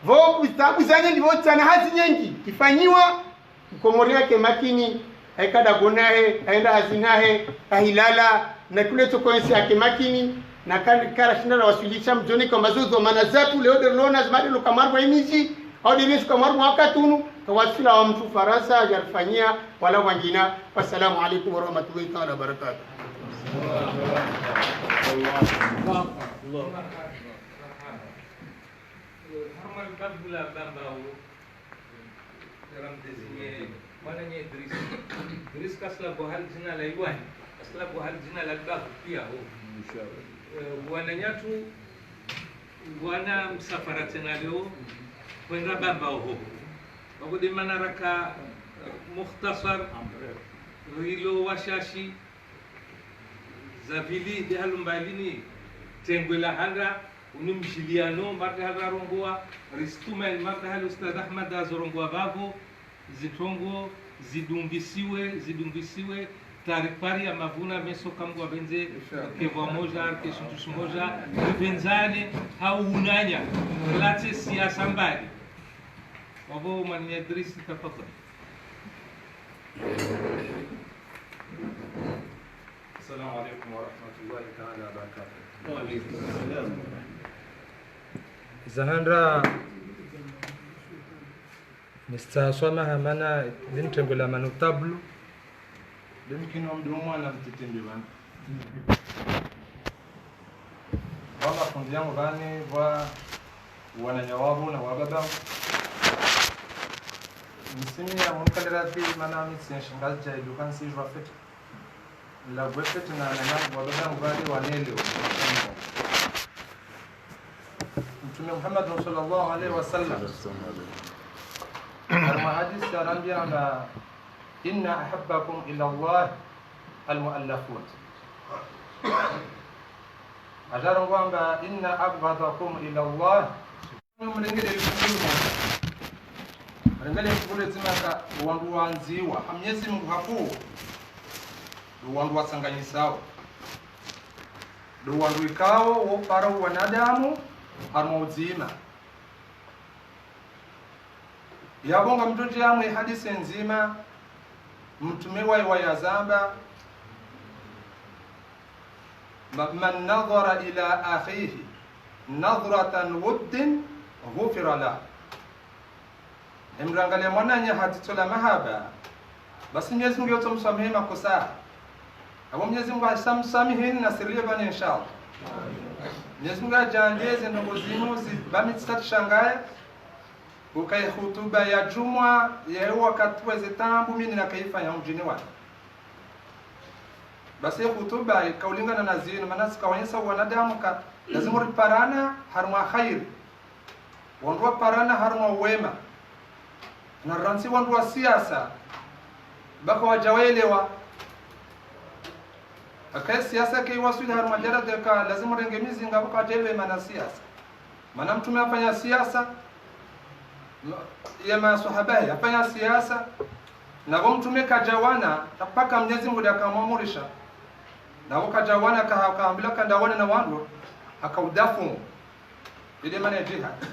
Pvo, zitaabu za nyengi, pvo tsana hazi nyengi. Ifanyiwa, Mkomori yake makini, haika dago nahe, haenda hazi nahe, hahilala, na kule toko ensi yake makini, na kan-, kara shinda na waswilisha mdjoni kwa mazuzo, mana zatu leo de lona, zimade luka maru wa imiji, au de yesu kwa maru wa katunu, kawaswila wa mtru Farantsa, jarifanyia, wala wangina. Wassalamu alaikum warahmatullahi taala wabarakatuh. Harumwa libavu la Bambao, ramdezini, mwananya Idris. Idris kasila bo hali dzina la Iwani, kasila bo hali dzina la libavu pia ho. Eh, wananyatru, wana msafara tsena leo, kwenda Bambao ho. Wako de mana raka, eh, mukhtasar, rilo washashi, za pvili, de halo mba lini, tengwe la handa, unu mshiliano, marde halo rarongoa, risitumaini, marde halo Ustadh Ahmad azorongoa pvapvo, zitrongo, zidungisiwe, zidungisiwe, Tarikpari ya mavuna meso kamgwa benze, ke vwa moja, ke shintu shimoja, ke benzane, ha unanya, latse siasa mbali. Wabo Mwalimu Idris, tafadhali. السلام عليكم ورحمة الله تعالى وبركاته. Zahandra, Mister Swamaha, mana limtengwe la manotablu. Limkini wa mdomo wana mtitende vani. Vwa mafundi yangu vani, vwa wananya wabo na wababa. Msimi ya mkandira pi, mana mi tsi nshinga dja iduka nsi jwa fete. Nlagwe fete na, na, na, wababa yangu vani wanele wa. Mtume Muhammad sallallahu alaihi wasallam. Harumwa hadisi arambia amba, "Inna ahabbakum ila Allah almuallafun." Ajarongoa amba, "Inna abghadakum ila Allah." Mrengele mfukule. Mrengele mfukule zima ka wandru wandziwa. Ha Mnyezi Mungu hakuu. Ndo wandru watsanganyisao. Ndo wandru ikao wopara wanadamu harumwa udzima. Yapvo ngamdjodje yamwe hadisi ndzima, mtume wayi wayazamba, ma-, "Man nadhara ila akhihi nadhratan wuddin ghufira lah." Emdru angalia mwananya ha dzitso la mahaba, basi Mnyezi Mungu yotso mswamihi makosa. Apvo Mnyezi Mungu hasa mswamihini na siriye vani, inshallah. Mnyezi Mungu ajandeze ndrongo zinu zi, ba mi tsitati shangaye, uka ye hutuba ya djumwa, ye wakati weze tambu mini na kaifa ya mdjini wani. Basi ye hutuba ikaulingana na zinu, mana zikawanyisa wanadamu ka lazimu riparana harumwa khairi. Wandru waparana harumwa uwema. Na rantsi wandru wa siasa, baka wadja waelewa. Aka ye siasa ke iwaswili harumwa djara deka, lazimu renge mizinga, baka wadja elewe mana siasa. Mana mtume hafanya siasa, m-, ye maswahaba hafanya siasa, na pvo mtume kadjawana, hapaka Mnyezi Mungu ndiye akamwamurisha. Na pvo kadjawana ka, kahambila ka ndawane na wandru, hakaudafu. Ile mana ya jihad.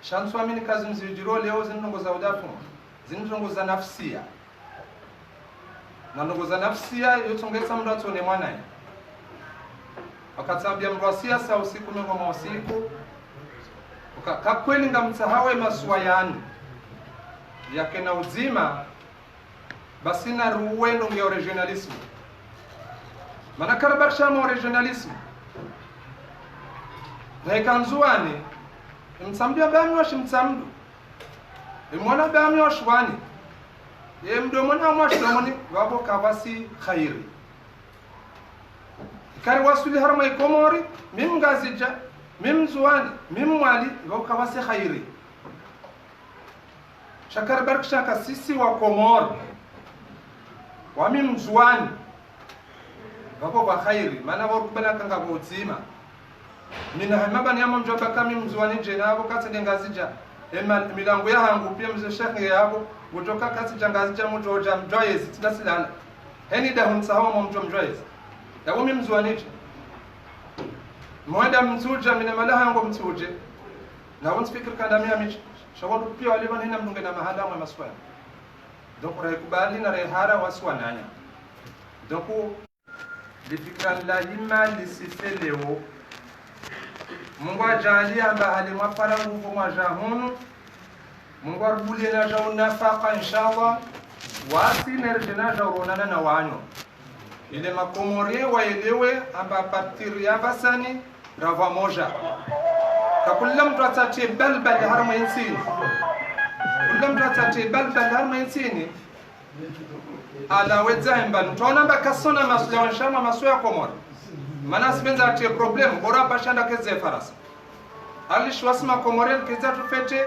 Sha ntswamini ka zinu zidjiro leo zinu ndrongo za udafu. Zinu ndrongo za nafsia. Na ndrongo za nafsia, yo tsongesa mndru atsone mwanaye. Wakatsambia mndru wa siasa usiku miongoni mwa usiku. Uka, ka kweli ngamtsahawo ye masiwa yanu yakena udzima, basi na ruwe ndrongo ya régionalisme. Mana karabakisha ma régionalisme. Na ika Ndzuwani, mtsamdu ya bami washi mtsamdu. Mwana bami washi wani. Ye mdomoni wa mwashi domoni, wapvo kavasi khairi. Kari waswili harumwa Ikomori, mi Mngazidja, mi Mndzuwani, mi Mmwali, wapvo kavasi khairi. Sha kari barikisha ka sisi wa Komori, wa mi Mndzuwani, wapvo pva khairi, mana pvo rukubali ka ngapvo udzima. Mina hema bani yamo mdjo baka mi Mndzuwani dje na pvo katsi nde Ngazidja. Ema milango yahangu pia mze Sheikh nge yapvo, ngudjoka katsi dja Ngazidja mdjo dja mdjwayezi, tsi nda silala. Heni da huntsaha wamo mdjo mdjwayezi. Yapvo mi Mndzuwani dje. Mwenda Mtsudje, mina malaha yangu Mtsudje. Na wantsi fikiri ka nda mi ya midji. Sha wandru pia wale pvanu hena mndru ngena mahala mwe maswali. Donc, raikubali na raihara wasi wananya. Donc, lifikira nlahima lisife leo. Mungu ajali amba hali mwapara nguvu mwaja hunu. Mungu aribulie na ja unafaka, inshallah. Wasi neridje na ja uronana na wanyu. Ile makomori waelewe amba partiri ya pvasani ra pvamoja. Ka kula mndru atsatie balbal harumwa intsini. Kula mndru atsatie balbal harumwa intsini. Ala wedza hemba, ntona mba kasona masu ya wanshama masu ya Komori. Mana sipvendza atie problème, bora pashanda keze Farasa. Ali shwasi makomori keza tufete,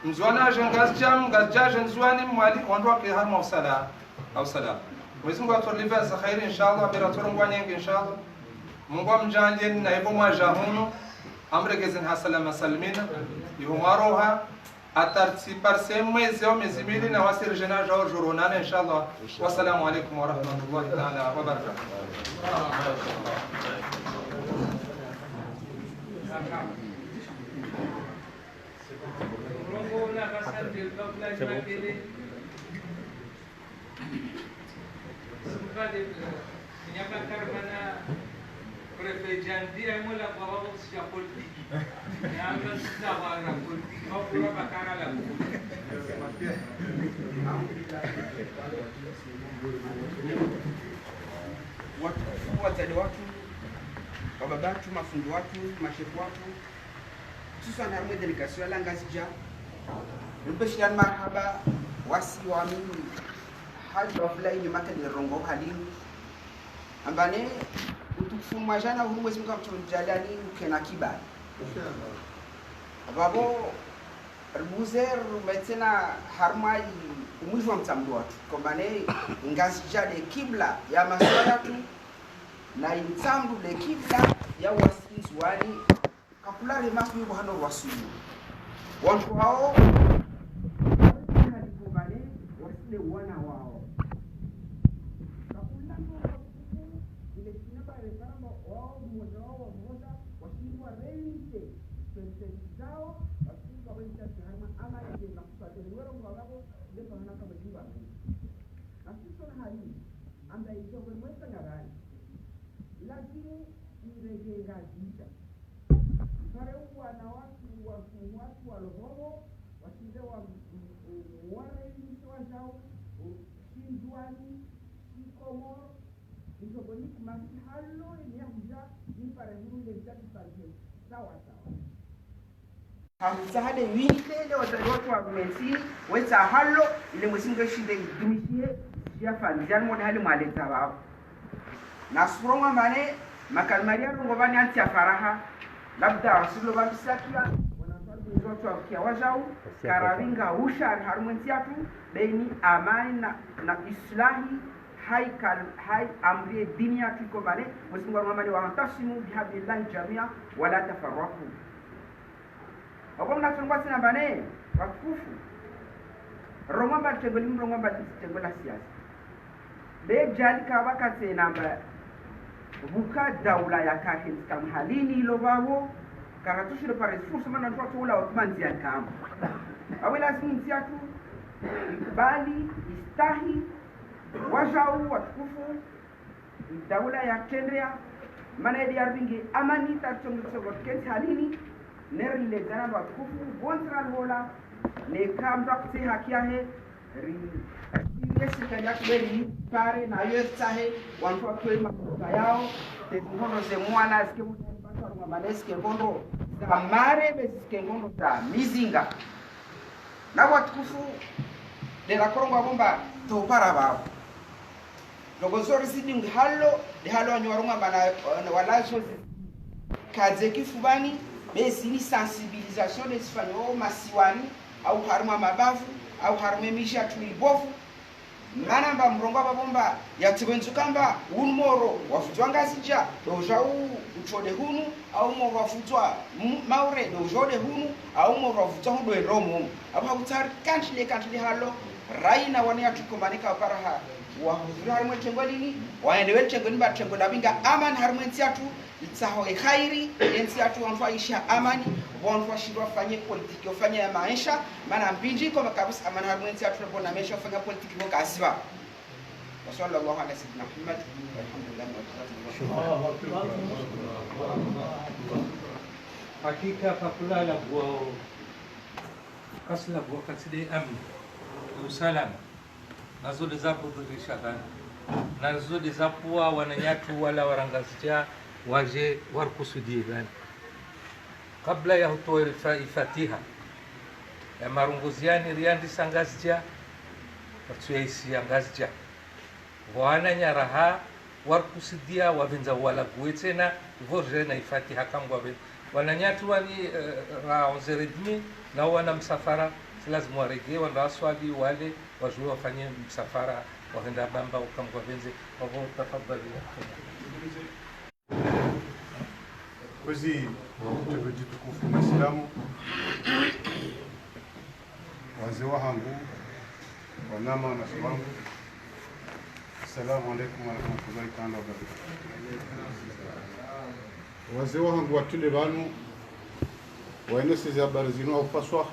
Mndzuwani aje Ngazidja, Ngazidja aje Ndzuwani, Mmwali, wandru wake harumwa usala, au sala. Mwenyezi Mungu atoriliva za khairi, inshallah, bera torongo wanyengi, inshallah. Mungu amjalie na ivo mwaja hunu, amregeze ha salama salimina, iho mwaroha, Atarti par se mwezi au mezi mili na wasi ridje na djao djo ronana, inshallah. Wassalamu alaikum warahmatullahi taala wabarakatuh. Watukufu, wadzadze watru, wababa watru, mafundi watru, mashefu watru, hususwani harimwa e délégation ya la Ngazidja, nipveshiyani marahaba, wasi wami, hadja wafula ini maka ni rongoa halinu. Amba ne, utukufu mwadjana hunu Mwenyezi Mungu amtso mdjaliani ukena kibali. Apvapvo, ribuze, rumetsena harimwa i, umwidji wa Mtsamdu watru. Kwamba ne, Ngazidja nde kibla ya masiwa yatru, na i Mtsamdu nde kibla ya wasi Ndzuwani, kakula rema suyu bo hano rwasuyu. Wantru wawo, wali kumbane, wasi nde wana wawo. Kakula no watukufu, ile shina ba reparamba wawo, mmoja wawo, mmoja, washindwa réunir, sense zao, washindwa wenda harumwa amani, na kuswali, wero mwa wabo, nde pvahana kama jumba. Na sisi na hali, amba ijo, wemwesa ngarani. Lazimu irenge Ngazidja. Pare wana watru, wa, watru wa roho, washinde wa, m-, m-, warenge misi wadjao, o, Shindzuwani, Shikomori, nitsogo ni kumasi halo, ni yahudja, ni pare huru, ni mtatu pare huru. Sawa, sawa. Hamtsaha nde windele wadzadze watru wa rumentsi, wetsaha halo, ile Mwenyezi Mungu eshinde idumishihe, ya famizi yanu mode hali mwaledza pvapvo. Na sipvurongoa mbane, makalima ya rongoa pvani yantsi ya faraha, labda wasilo pvambisa kia, wana watru wa kia wadjao, karavinga ushari harimwa entsi yatru, beni amani na, na islahi, hai kal-, hai amri ye dini yatru iko mbane, Mwenyezi Mungu harumwa mbane, واعتصموا بحبل الله جميعا ولا تفرقوا. Wako mna tungwa tsina mbane, watukufu. Rongoa mba tengo li, rongoa mba tengo la siasa. Be djali kaba katsena mba buka daula ya kahe ntsika mhalini ilo pvapvo, karatsushilo pare fursa mana ntsu watru ula watumandzi ya kama. Awe lazimu ntsi yatru, ikubali, istahi, wadjao, watukufu, daula ya trendea, mana ili ya ringi amani ta tsongo tsongo kentsi halini, neri ledzana watukufu, bontra lola, ne kamba kutse haki yahe, ri, ri sirikali ya kuberi, pare na yo tsahe, wantru watowe makuta yao, te ngondo ze mwana, zike mwana, zike ngondo za mare, be zike ngondo za mizinga. Na watukufu, nde la korongoa pvo mba, to para pvapvo. Ndrongoo zo rizidi ngi halo, nde halo wanyu warongoa mbana, eh, walazo zi-, kadze kifubani, be zini sensibilisation nde zifanyao masiwani, au harumwa mabavu, au harumwa emidji yatru ibovu. Mana mba mrongoa pvapvo mba, yatsi wendzu kamba, unu moro, wavudzwa Ngazidja, ndo udjao u-, utsode hunu, au moro wavudzwa m-, Maore, ndo udjao nde hunu, au moro wavudzwa hunu ndo eromo. Apvo hakutsari kantsi le, kantsi le halo, raina wana yatru iko mbane ka upara ha, wahudhuria harimwa e tengo lini, waende we tengo lini mba tengo la winga amani harimwa entsi yatru, itsaho e khairi, entsi yatru wantru waishiha amani, wantru washindwa wafanye politiki, wafanye ya maesha, mana mbindji ko makabisa amani harimwa entsi yatru, bona maesha wafanya politiki ko kaziba. وصلى الله على سيدنا محمد والحمد لله رب العالمين. Hakika kakulala bwao, kasula bwao katside amni, usalama. Nazo nde zapvuwa Shabani. Nazo nde zapvuwa wananyatru wala wa Ngazidja wadje warikusudiye pvanu. Kabla ya hutowa ifa-, ifatiha ya marongozi yanu, riandisa Ngazidja, watsu ya isi ya Ngazidja. Wananyaraha warikusudiya wapvendza walaguwe tsena, pvo ridje na ifatiha kamwe wapvendza. Wananyatru wani, eh, ra onze heures et demie, na wana msafara, si lazimu warege, wandra waswali, wale, wadjuwe wafanye msafara, wahenda Bamba, ukamwe wapvendze, wapvo tafadhali ya. Kwezi, tebedi tukufu Maislamu. Wazee wahangu, wananya, wanashe wangu, assalamu alaikum warahmatullahi taala wabarakatuh. Wazee wahangu, watrende pvanu, waenese ze habari zinu ha ufaswaha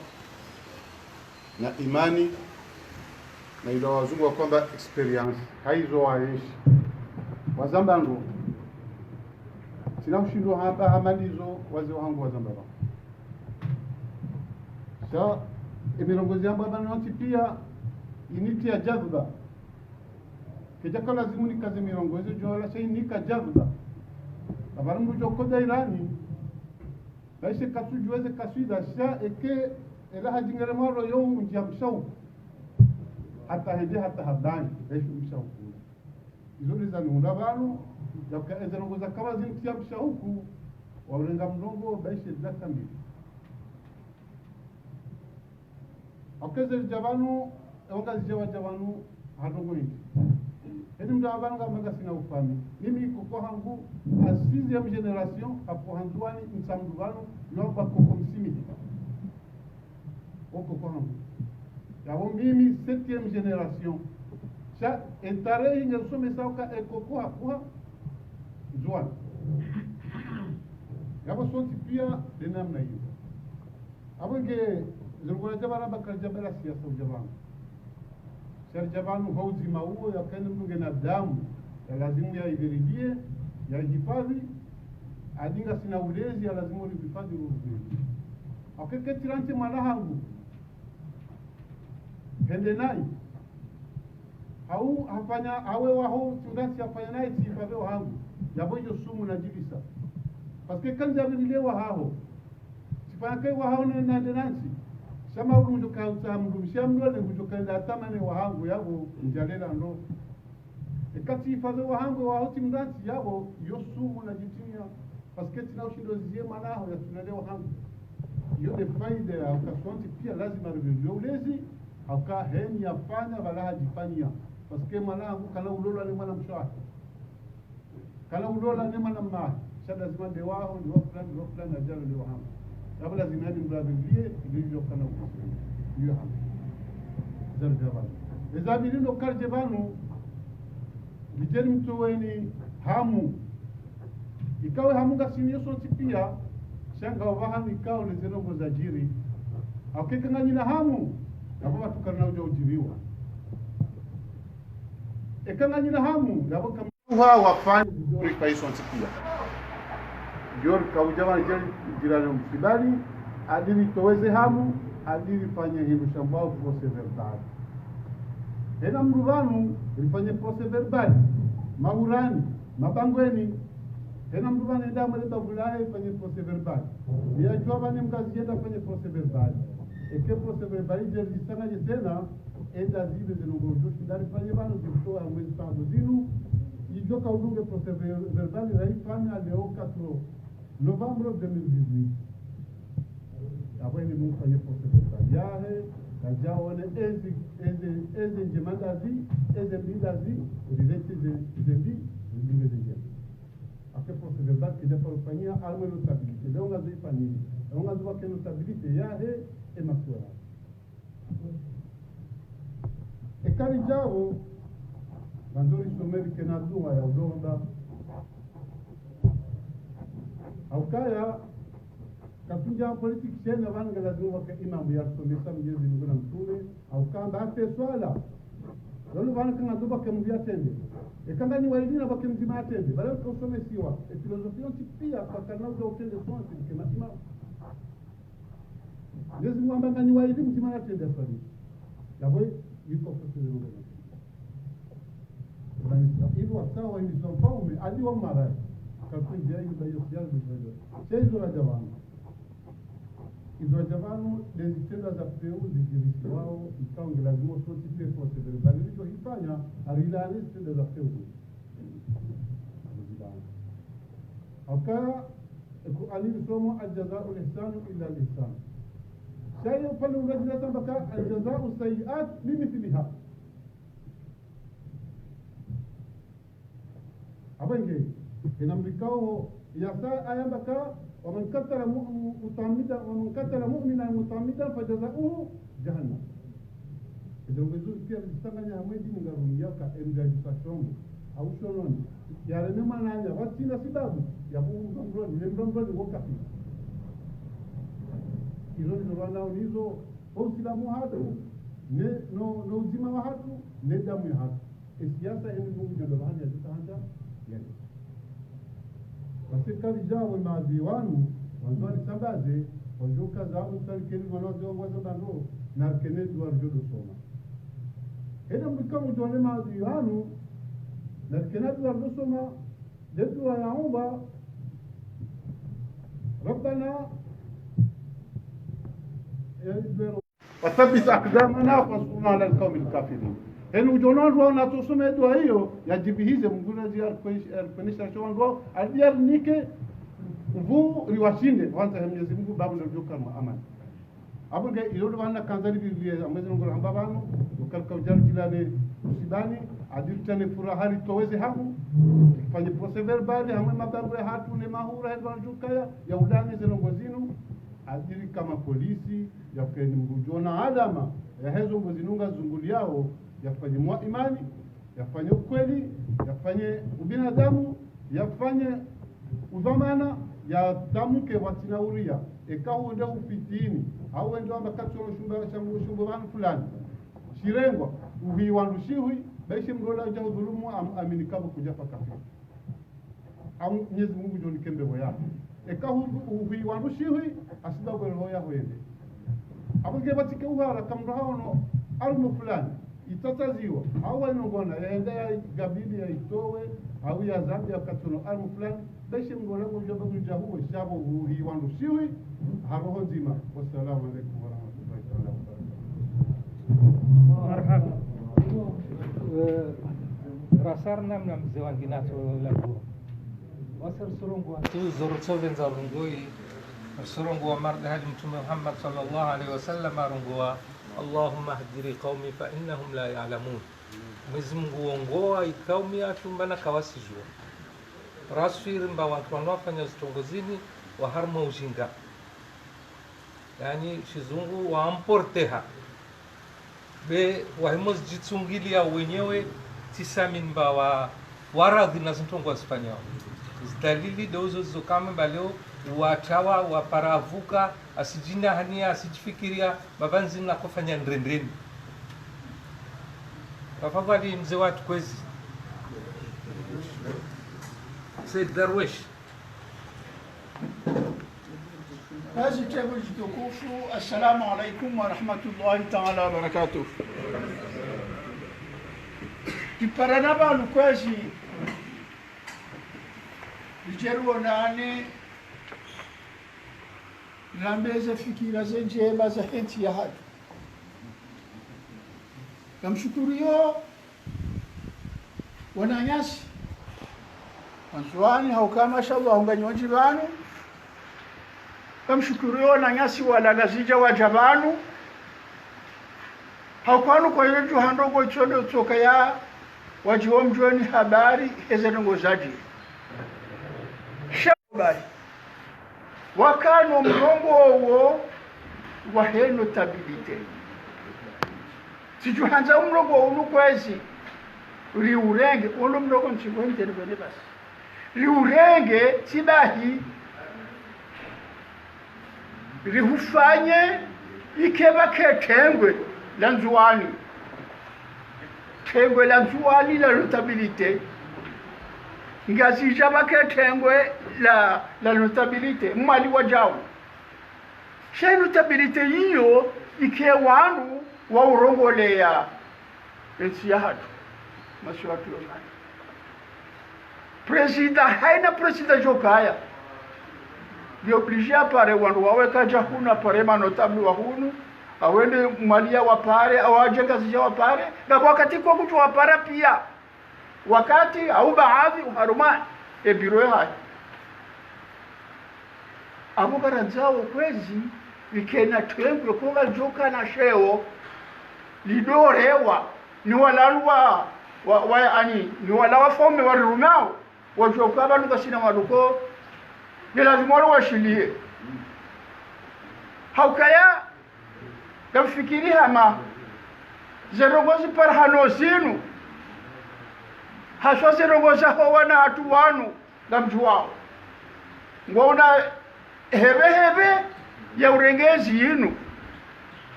na imani, na ila wazungu wakwamba expérience, haizo waenshi. Wazamba ndro, tsina ushindo hamba hama ndizo wazee wahangu wazamba pvanu. Sha, emirongozi yambwa pvanu yontsi pia, initriya jadhba. Kedjaka lazimu nikaze mirongozi djo wala sha inika jadhba. Apvanu mdru djo koda irani, baishe kasudjuwa ze kaswida sha eke ela hadjingere mwaro yo undjiya mshauku. Hata hende hata habari, baishe mshauku. Izo ndizo zanihundra pvanu, yaka eze ndrongoo zaka pvanu zinitriya mshauku, wa urenga mrongoo, baishe dila kamili. Aka eze ridja pvanu, ewa ngazidja wadja pvanu, ha ndrongoo indji. Heni mdru apvanu ngamba ngasina ufami. Mimi koko hangu, à sixième génération, apvo ha Ndzuwani, Mtsamdu pvanu, yamba koko Msimihi. O koko hangu. Yapvo mimi septième génération. Sha, etarehi ngerisomesa uka ekoko hakuha Ndzuwani. Yapvo sontsi pia, nde namna iyo. Apvo nge, zirikula dja pvanu amba karidja pvala siasa udja pvanu. Sha ridja pvanu ha udzima uwo, yaka eni mdru ngena damu, ya lazimu ya ivirilie, ya ihifadhi, adi ngasina ulezi, ya lazimu ulihifadhi ulezi. Aka eka tsirantsi mwana hangu, hende nayi. Hau hafanya, hawe waho, tsi mdru ntsi hafanya nayi, tsihifadhi wahangu. Yapvo iyo sumu nadjilisa. Parce que kandja virilie wahaho. Tsifanya kayi wahaho ne nande nantsi. Sha mauri ngudjo kaya utsaha mdru, mshe mdru ne ngudjo kaya nda atamane wahangu yapvo ndjalela ndro. Eka tsihifadhi wahangu waho tsi mdru ntsi yapvo, iyo sumu nadjitinya. Parce que tsina ushindo ziye mwana haho yatsulele wahangu. Iyo nde faida ya uka sontsi pia lazima rivirie ulezi, hauka heni yafanya pvala hadjifanyia. Parce que mwana hangu kana ulolwa ne mwana mshe wahe. Kana ulolwa ne mwana mmahe, sha lazima nde waho, nde wa fulani, nde wa fulani, adjalo nde wahangu. Yapvo lazima yani mdru avirie, ivirilie ukana uko. Iyo hamu. Zari dja pvanu. Eza pvili ndo karidje pvanu, ridje rimtoweni hamu. Ikao ye hamu ngasinayo sontsi pia, sha ngapvo pvahanu ikao ne ze ndrongoo zadjiri. Aka eka nganyina hamu, yapvo pvatsu karina udja udjiriwa. Eka nganyina hamu, yapvo kama uha wafanye, iyo rika isontsi pia. Iyo rika udja pvanu djeri, djirani msibani, adi ritowe ze hamu, adi rifanye hindru shambwao procès verbal. Hena mdru pvanu, rifanye procès verbal, maurani, mabangweni. Hena mdru pvanu enda mwele bavulaye, rifanye procès verbal. Ni yadjuwa pvanu mkazi yenda fanye procès verbal. Eke procès verbal, djeri zisanga dje tsena, enda zibe ze ndrongoo djo shinda rifanye pvanu, zimtowa mwezi pvanu zinu, idjo ka udunge procès ver-, verbal, rayifanya leo quatre novembre deux mille dix-huit. Apvo eni mfanye procès verbal yahe, kadjaone ezi, ezi, ezi ndjema ndazi, ezi mbi ndazi, rilete ze, ze mbi, ridunge ze ndjema. Aka procès verbal kedja paro fanyia, harumwa notabilité. Leo ngazo ifanyili. Leo ngazo wake notabilité yahe, e masuala. Eka ridja pvo, ngandzo risome rikena dua ya ulomba. Haukaya, katsundja politiki tsena pvanu nge lazimu wake imamu yarisomesa Mwenyezi Mungu na mtrume, hauka amba hata eswala. Lolo pvanu ka ngandzo wake mdru yatrende. Eka nganyi waili na wake mdzima yatrende. Pvala rika usomesiwa, e filozofia yontsi pia, pvaka na udja utrende sontsi, rike maimamu. Mwenyezi Mungu amba nganyi waili mdzima yatrende aswali. Yapvo yiko fasi zero. Bani Israila wasawa hindri za mfaume, adi wa mara. Katsundja iyo bayo siyazi mfaume. Sha izo radja pvanu. Izo radja pvanu, nde zitrendwa za peu zidjirisiwao, ikao nge lazimu sontsi pia procès verbal ridjo hifanya, harilani zitrendwa za peu. Hauka, e Kur'ani isomo, "Al jazau lihsanu illa lihsan." Sha iyo pvanu uradjila tsamba ka, "Al jazau sayiat limithliha." Apvo nge, ena mdru ikao, yasa ayamba ka, "Wa man qatala mu-, muta'ammidan, wa man qatala mu'minan muta'ammidan fajazauhu jahannam." Izo ndrongoo izo pia zitsanganya hamwe ndimi ngarumia ka emdja djisa shongo. Au shononi. Yareme mwananya, watsina sibabu, ya kuhumba mdroni, ne mdru mdroni ngo kafiri. Izo ndizo wanao nizo, ho usilamu hatru, ne, no, no udzima wahatru, ne damu yahatru. E siasa eni Mungu djanda bahari ya zita handa, yani. Basi kali djawe maadui wanu, wandzo wanisambaze, wandzo kaza wangu kali keni mwana wandzo wangu waza bando, narikene dua ridjo soma. Hena mdru ka mdjo ne maadui wanu, narikene dua ridjo soma, de dua ya umba, ربنا، eh, dua وثبت أقدامنا فانصرنا على القوم الكافرين. Eni udjo ona wandru wao na tsosome dua iyo, yadjibihize Mungu nadji arikwenisha sho wandru wao, adiyari nike uvu riwashinde, wandza he Mwenyezi Mungu babu ndo djoka mwa amani. Apvo nge ilo ndo pvanu kandza ripvirilie, amwezi nongo ramba pvanu, ukalika udjari djilane usibani, adiri tsane furaha ritoweze hamu, rifanye procès-verbal, hamwe mabango yahatru ne mahura, he pvanu djukaya, ya udani ze nongo zinu, adiri kama polisi, yafanye mdru udjo ona alama, ya hezo ngo zinu ngazunguliao, yafanye mwa imani, yafanye ukweli, yafanye ubinadamu, yafanye udhwamana, yatamuke watsina uria, eka huende ufitini, hau wende wamba katsi ono shumba, shangu shumba pvanu fulani. Shirengwa, uhi wandru shihwi, baishe mdru ola udja hudhulumu, am-, amini kabo kudja fa kafiri. Au Mwenyezi Mungu djo nikembe boya. Eka hu-, uhi wandru shihwi, asiba bwe roho ya hwende. Apvo nge pvatsike uhara kamdru haono, arumo fulani, itataziwa, au wainongona, yaenda ya gabili ya itowe, au ya zambi ya katsono, arumo fulani, baishe mdru ola ngo djaba kudja huwe, shabo uhi wandru shihwi, ha roho ndzima. Wassalamu alaikum warahmatullahi taala wabarakatuh. Marhaba. Eh, rasar namna mze wangu natso lago. Wasi rusurongoa tu, zo rutsovendza rungoi, rusurongoa marde hali Mtrume Muhammad sallallahu alaihi wasallam arongoa, اللهم اهد قومي فإنهم لا يعلمون. Mwenyezi Mungu wongoa ikaumi ya shumba na kawasijua. Raswiri mba wandru wanu wafanya zitrongo zini wa harumwa ujinga. Yani, shizungu wa emporteha. Be, wahimo zidjitsungilia wenyewe, tsisamini mba wa, waradhi na zintrongo wazifanyao. Zidalili ndo uzo zizo kama mba leo, watrawa, waparavuka, asidjina hania, asidjifikiria, mapvanzi na kufanya ndrendreni. Tafadhali mze watru kwezi. Said Darwesh. Kwezi tebo djitukufu, assalamu alaikum wa rahmatullahi taala wa barakatuh. Tiparana pvanu kwezi, ridje rionane, rambe ze fikira ze ndjema za hentsi yahatru. Ngamshukuriyo wananyasi, Wandzuwani, hauka mashallah, nganyondji pvanu. Ngamshukuriyo wananyasi wala Ngazidja wadja pvanu. Hauka wanu kwa yedju handrongo itsondo tsoka ya wadji womdjuweni habari heze ndrongo zadji. Sha bahi. Wakano mrongoo uwo wahe notabilité. Tsidjuhandza umrongoo unu kwezi, riurenge, uno mrongoo ntsi intervenir basi. Riurenge, tsi bahi, rihufanye, ike pvake tengwe la Ndzuwani. Tengwe la Ndzuwani la notabilité. Ngazidja pvake tengwe la, la notabilité. Mwali wadjau. Sha notabilité yiyo ike wandru wa urongoleya entsi yahatru. Masiwa watru yozani. Président, haina président djokaya. Nge obligé apare wandru wawe kadja hunu, apare manotable wa hunu, awende Mwali ya wapare, awadje Ngazidja wapare, na kwa wakati kwa kutsu wapara pia. Wakati, au baadhi, uharuma, e biro yahahe. Apvo ngarandzao kwezi, ikena tengwe ko ngalidjoka na sheo, lidorewa, ni wala wa, wa, wa, ani, ni wala wafaume warirumao, wadjoka pvanu ngasina maduko, ni lazima walo washiliye. Haukaya, ngamfikiri hama, Ze ndrongoo zipara hanu zinu, haswa ze ndrongoo zaho wana hatru wanu, ngamdjuwao. Ngwaona hebe hebe ya urengezi yinu.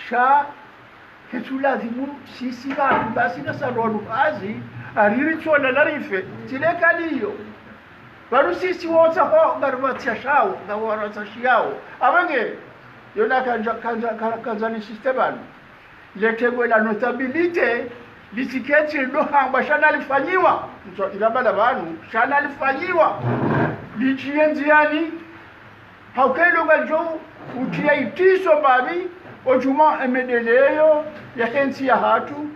Sha, ketsu lazimu sisi pvanu basi na sandro wanu hazi, ariri tsola larife, tsi le kaliyo. Pvanu sisi wotsaho, ngariwatsashao, ngariwatsashiyao. Apvenge, yona kandza, kandza, ka-, kandza ni système pvanu. Le tengwe la notabilité, litsiketsi ndo hamba sha nalifanyiwa. Ntso ilabala pvanu, sha nalifanyiwa. Litshiye ndziyani, hauka ilo ngalidjo utriya itriso mbapvi, odjuu mwa emendeleyo yahe ntsi yahatru,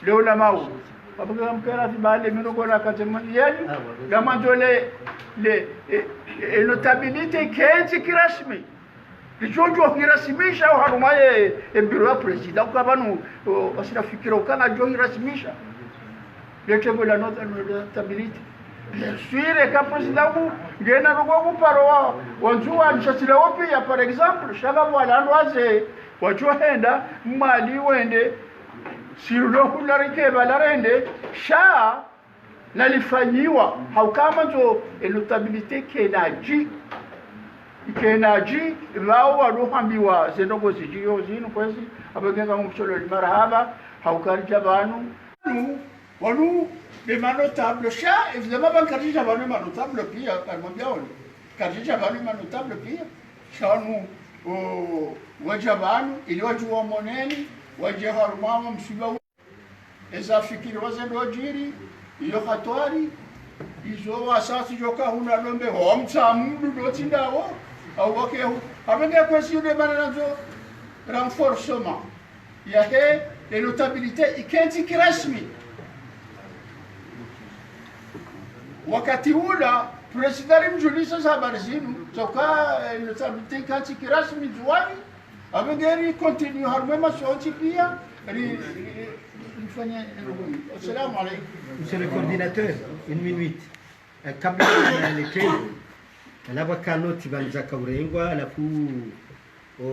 leo na mau. Pvapvo ngamkera vibale, mi nokona kazema yenu, ngamandzo le, le, e, e, e notabilité ikentsi kirasmi. Lidjo djo hirasimisha oharumwa ye, e bureau ya président, uka pvanu, o, wasina fikira uka ngadjo hirasimisha. Le tengwe la nota-, notabilité. Bien sûr, eka président ku, ngena ndrongoo kuparo wa, wandzuwa nishasila wopiya, par exemple, sha ngapvo wala wandru waze, wadjo henda, Mwali wende, sirulo hula rikeba la rende, sha, nalifanyiwa, hauka ngamandzo, e notabilité ikenaji. Ikenaji, pvao walo hambiwa, ze ndrongoo zidjiyo zinu kwezi, apvenge ngamumtoleyao marahaba, hauka ridja pvanu, Wanu, wanu, nde ma notables, sha, évidemment, pvanu karidja pvanu ma notables piya, karimwambia wanu. Karidja pvanu ma notables piya. Sha wanu, o, wadja pvanu, ili wadje wamoneni, wadje harumwa msiba u-, eza fikiri waze ndo djiri, iyo hatwari, izo wasasi djoka huna lombe, ho mtsamu, ndo tsindawo, au wakehu. Apvenge kwezi yule mana nandzo, renforcement. Yahe, e notabilité ikentsi kirasmi. Wakati ula, président alimdjulisa za habari zinu, tsoka, e notabilité ikentsi kirasmi Ndzuwani, apvenge ri continue harumwa e masiwa yontsi piya, ri, ri, ri, rifanye, assalamu alaikum. Monsieur le coordinateur, une minute. Eh, kabla ya le tengwe, alapvo ka noti pvandza kaurengwa, halafu, o,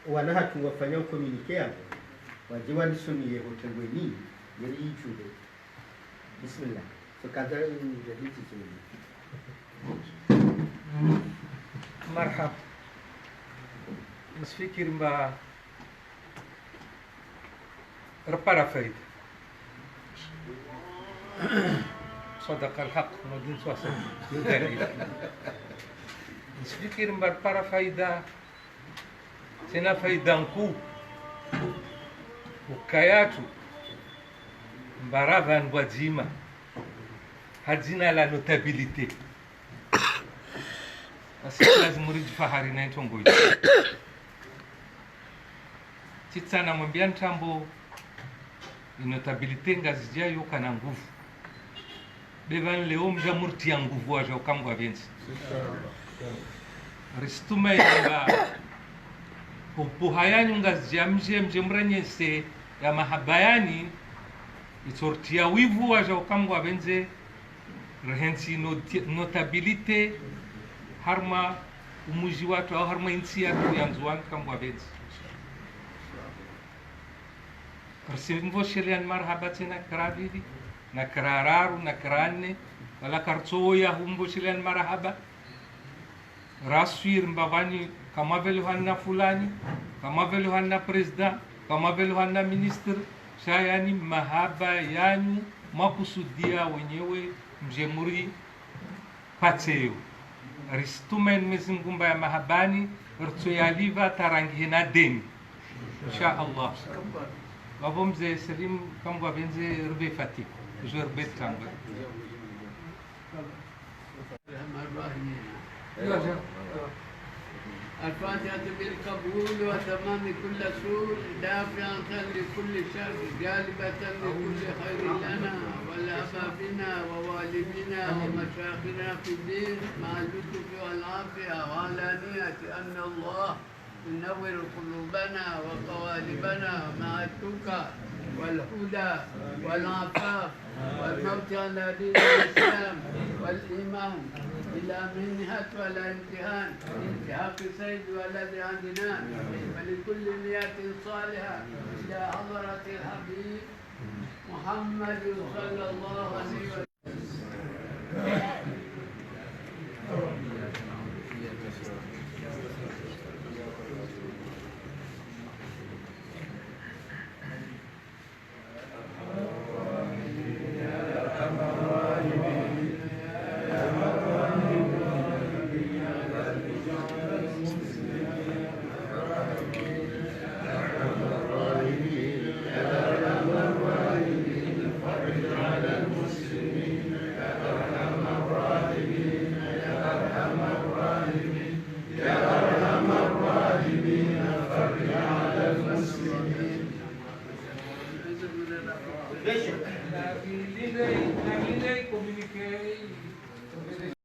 o wana hatru wafanya communiqué yapvo, wadje warisomeye ho tengweni, yeri yidjule. Bismillah. So, kadha, mm, jadi zizuni. Marhaba. Msifikiri mba ripara faida. صدق الحق, no dini swasa. Msifikiri mba ripara faida, tsena faida nkuu. Ukaya tu, mba ra pvanu pvwadzima, ha dzina la notabilité. Asi lazimu ridjifahari na e ntrongo iyo. Tsitsina mwambia ntrambo, e notabilité Ngazidja yo kana nguvu. Be pvanu leo mdja muritiya nguvu wadja uka Mngu apvendze. Risitumaini mba, upuha yanyu Ngazidja mdje, mdje mrenyese ya mahaba yanyu, itsoritiya wivu wadja uka Mngu apvendze, rihentsi noti-, notabilité, harumwa umdji watru, au harumwa intsi yatru ya Ndzuwani uka Mngu apvendze. Risimvosheleani marahaba tsena kara pvili, na kara raru, na kara nne, wala karitsowoya humvosheleani marahaba. Raswiri mba pvanu, kamwapveleha na fulani, kamwapveleha na président, kamwapveleha na ministre, sha yanyu mahaba yanyu, mwakusudia wenyewe, mdje muripatse yo. Risitumaini Mwenyezi Mngu mba ya mahabani, ritsoyalipva tarangihe na deni. Insha Allah. Pvapvo mze Selim, uka Mngu apvendze ripve fatiha. Toujours bête tamba. الرحمن الرحيم. الفاتحة بالقبول وتمام كل سوء، دافعة لكل شر، جالبة لكل خير لنا ولأحبابنا ووالدينا ومشايخنا في الدين، مع اللطف والعافية وعلانية أن الله ينور قلوبنا وقوالبنا مع التقى والهدى والعفاف والموت على دين الإسلام والإيمان إلى منحة ولا امتحان، بحق سيد ولد عدنان، ولكل نية صالحة إلى حضرة الحبيب محمد صلى الله عليه وسلم.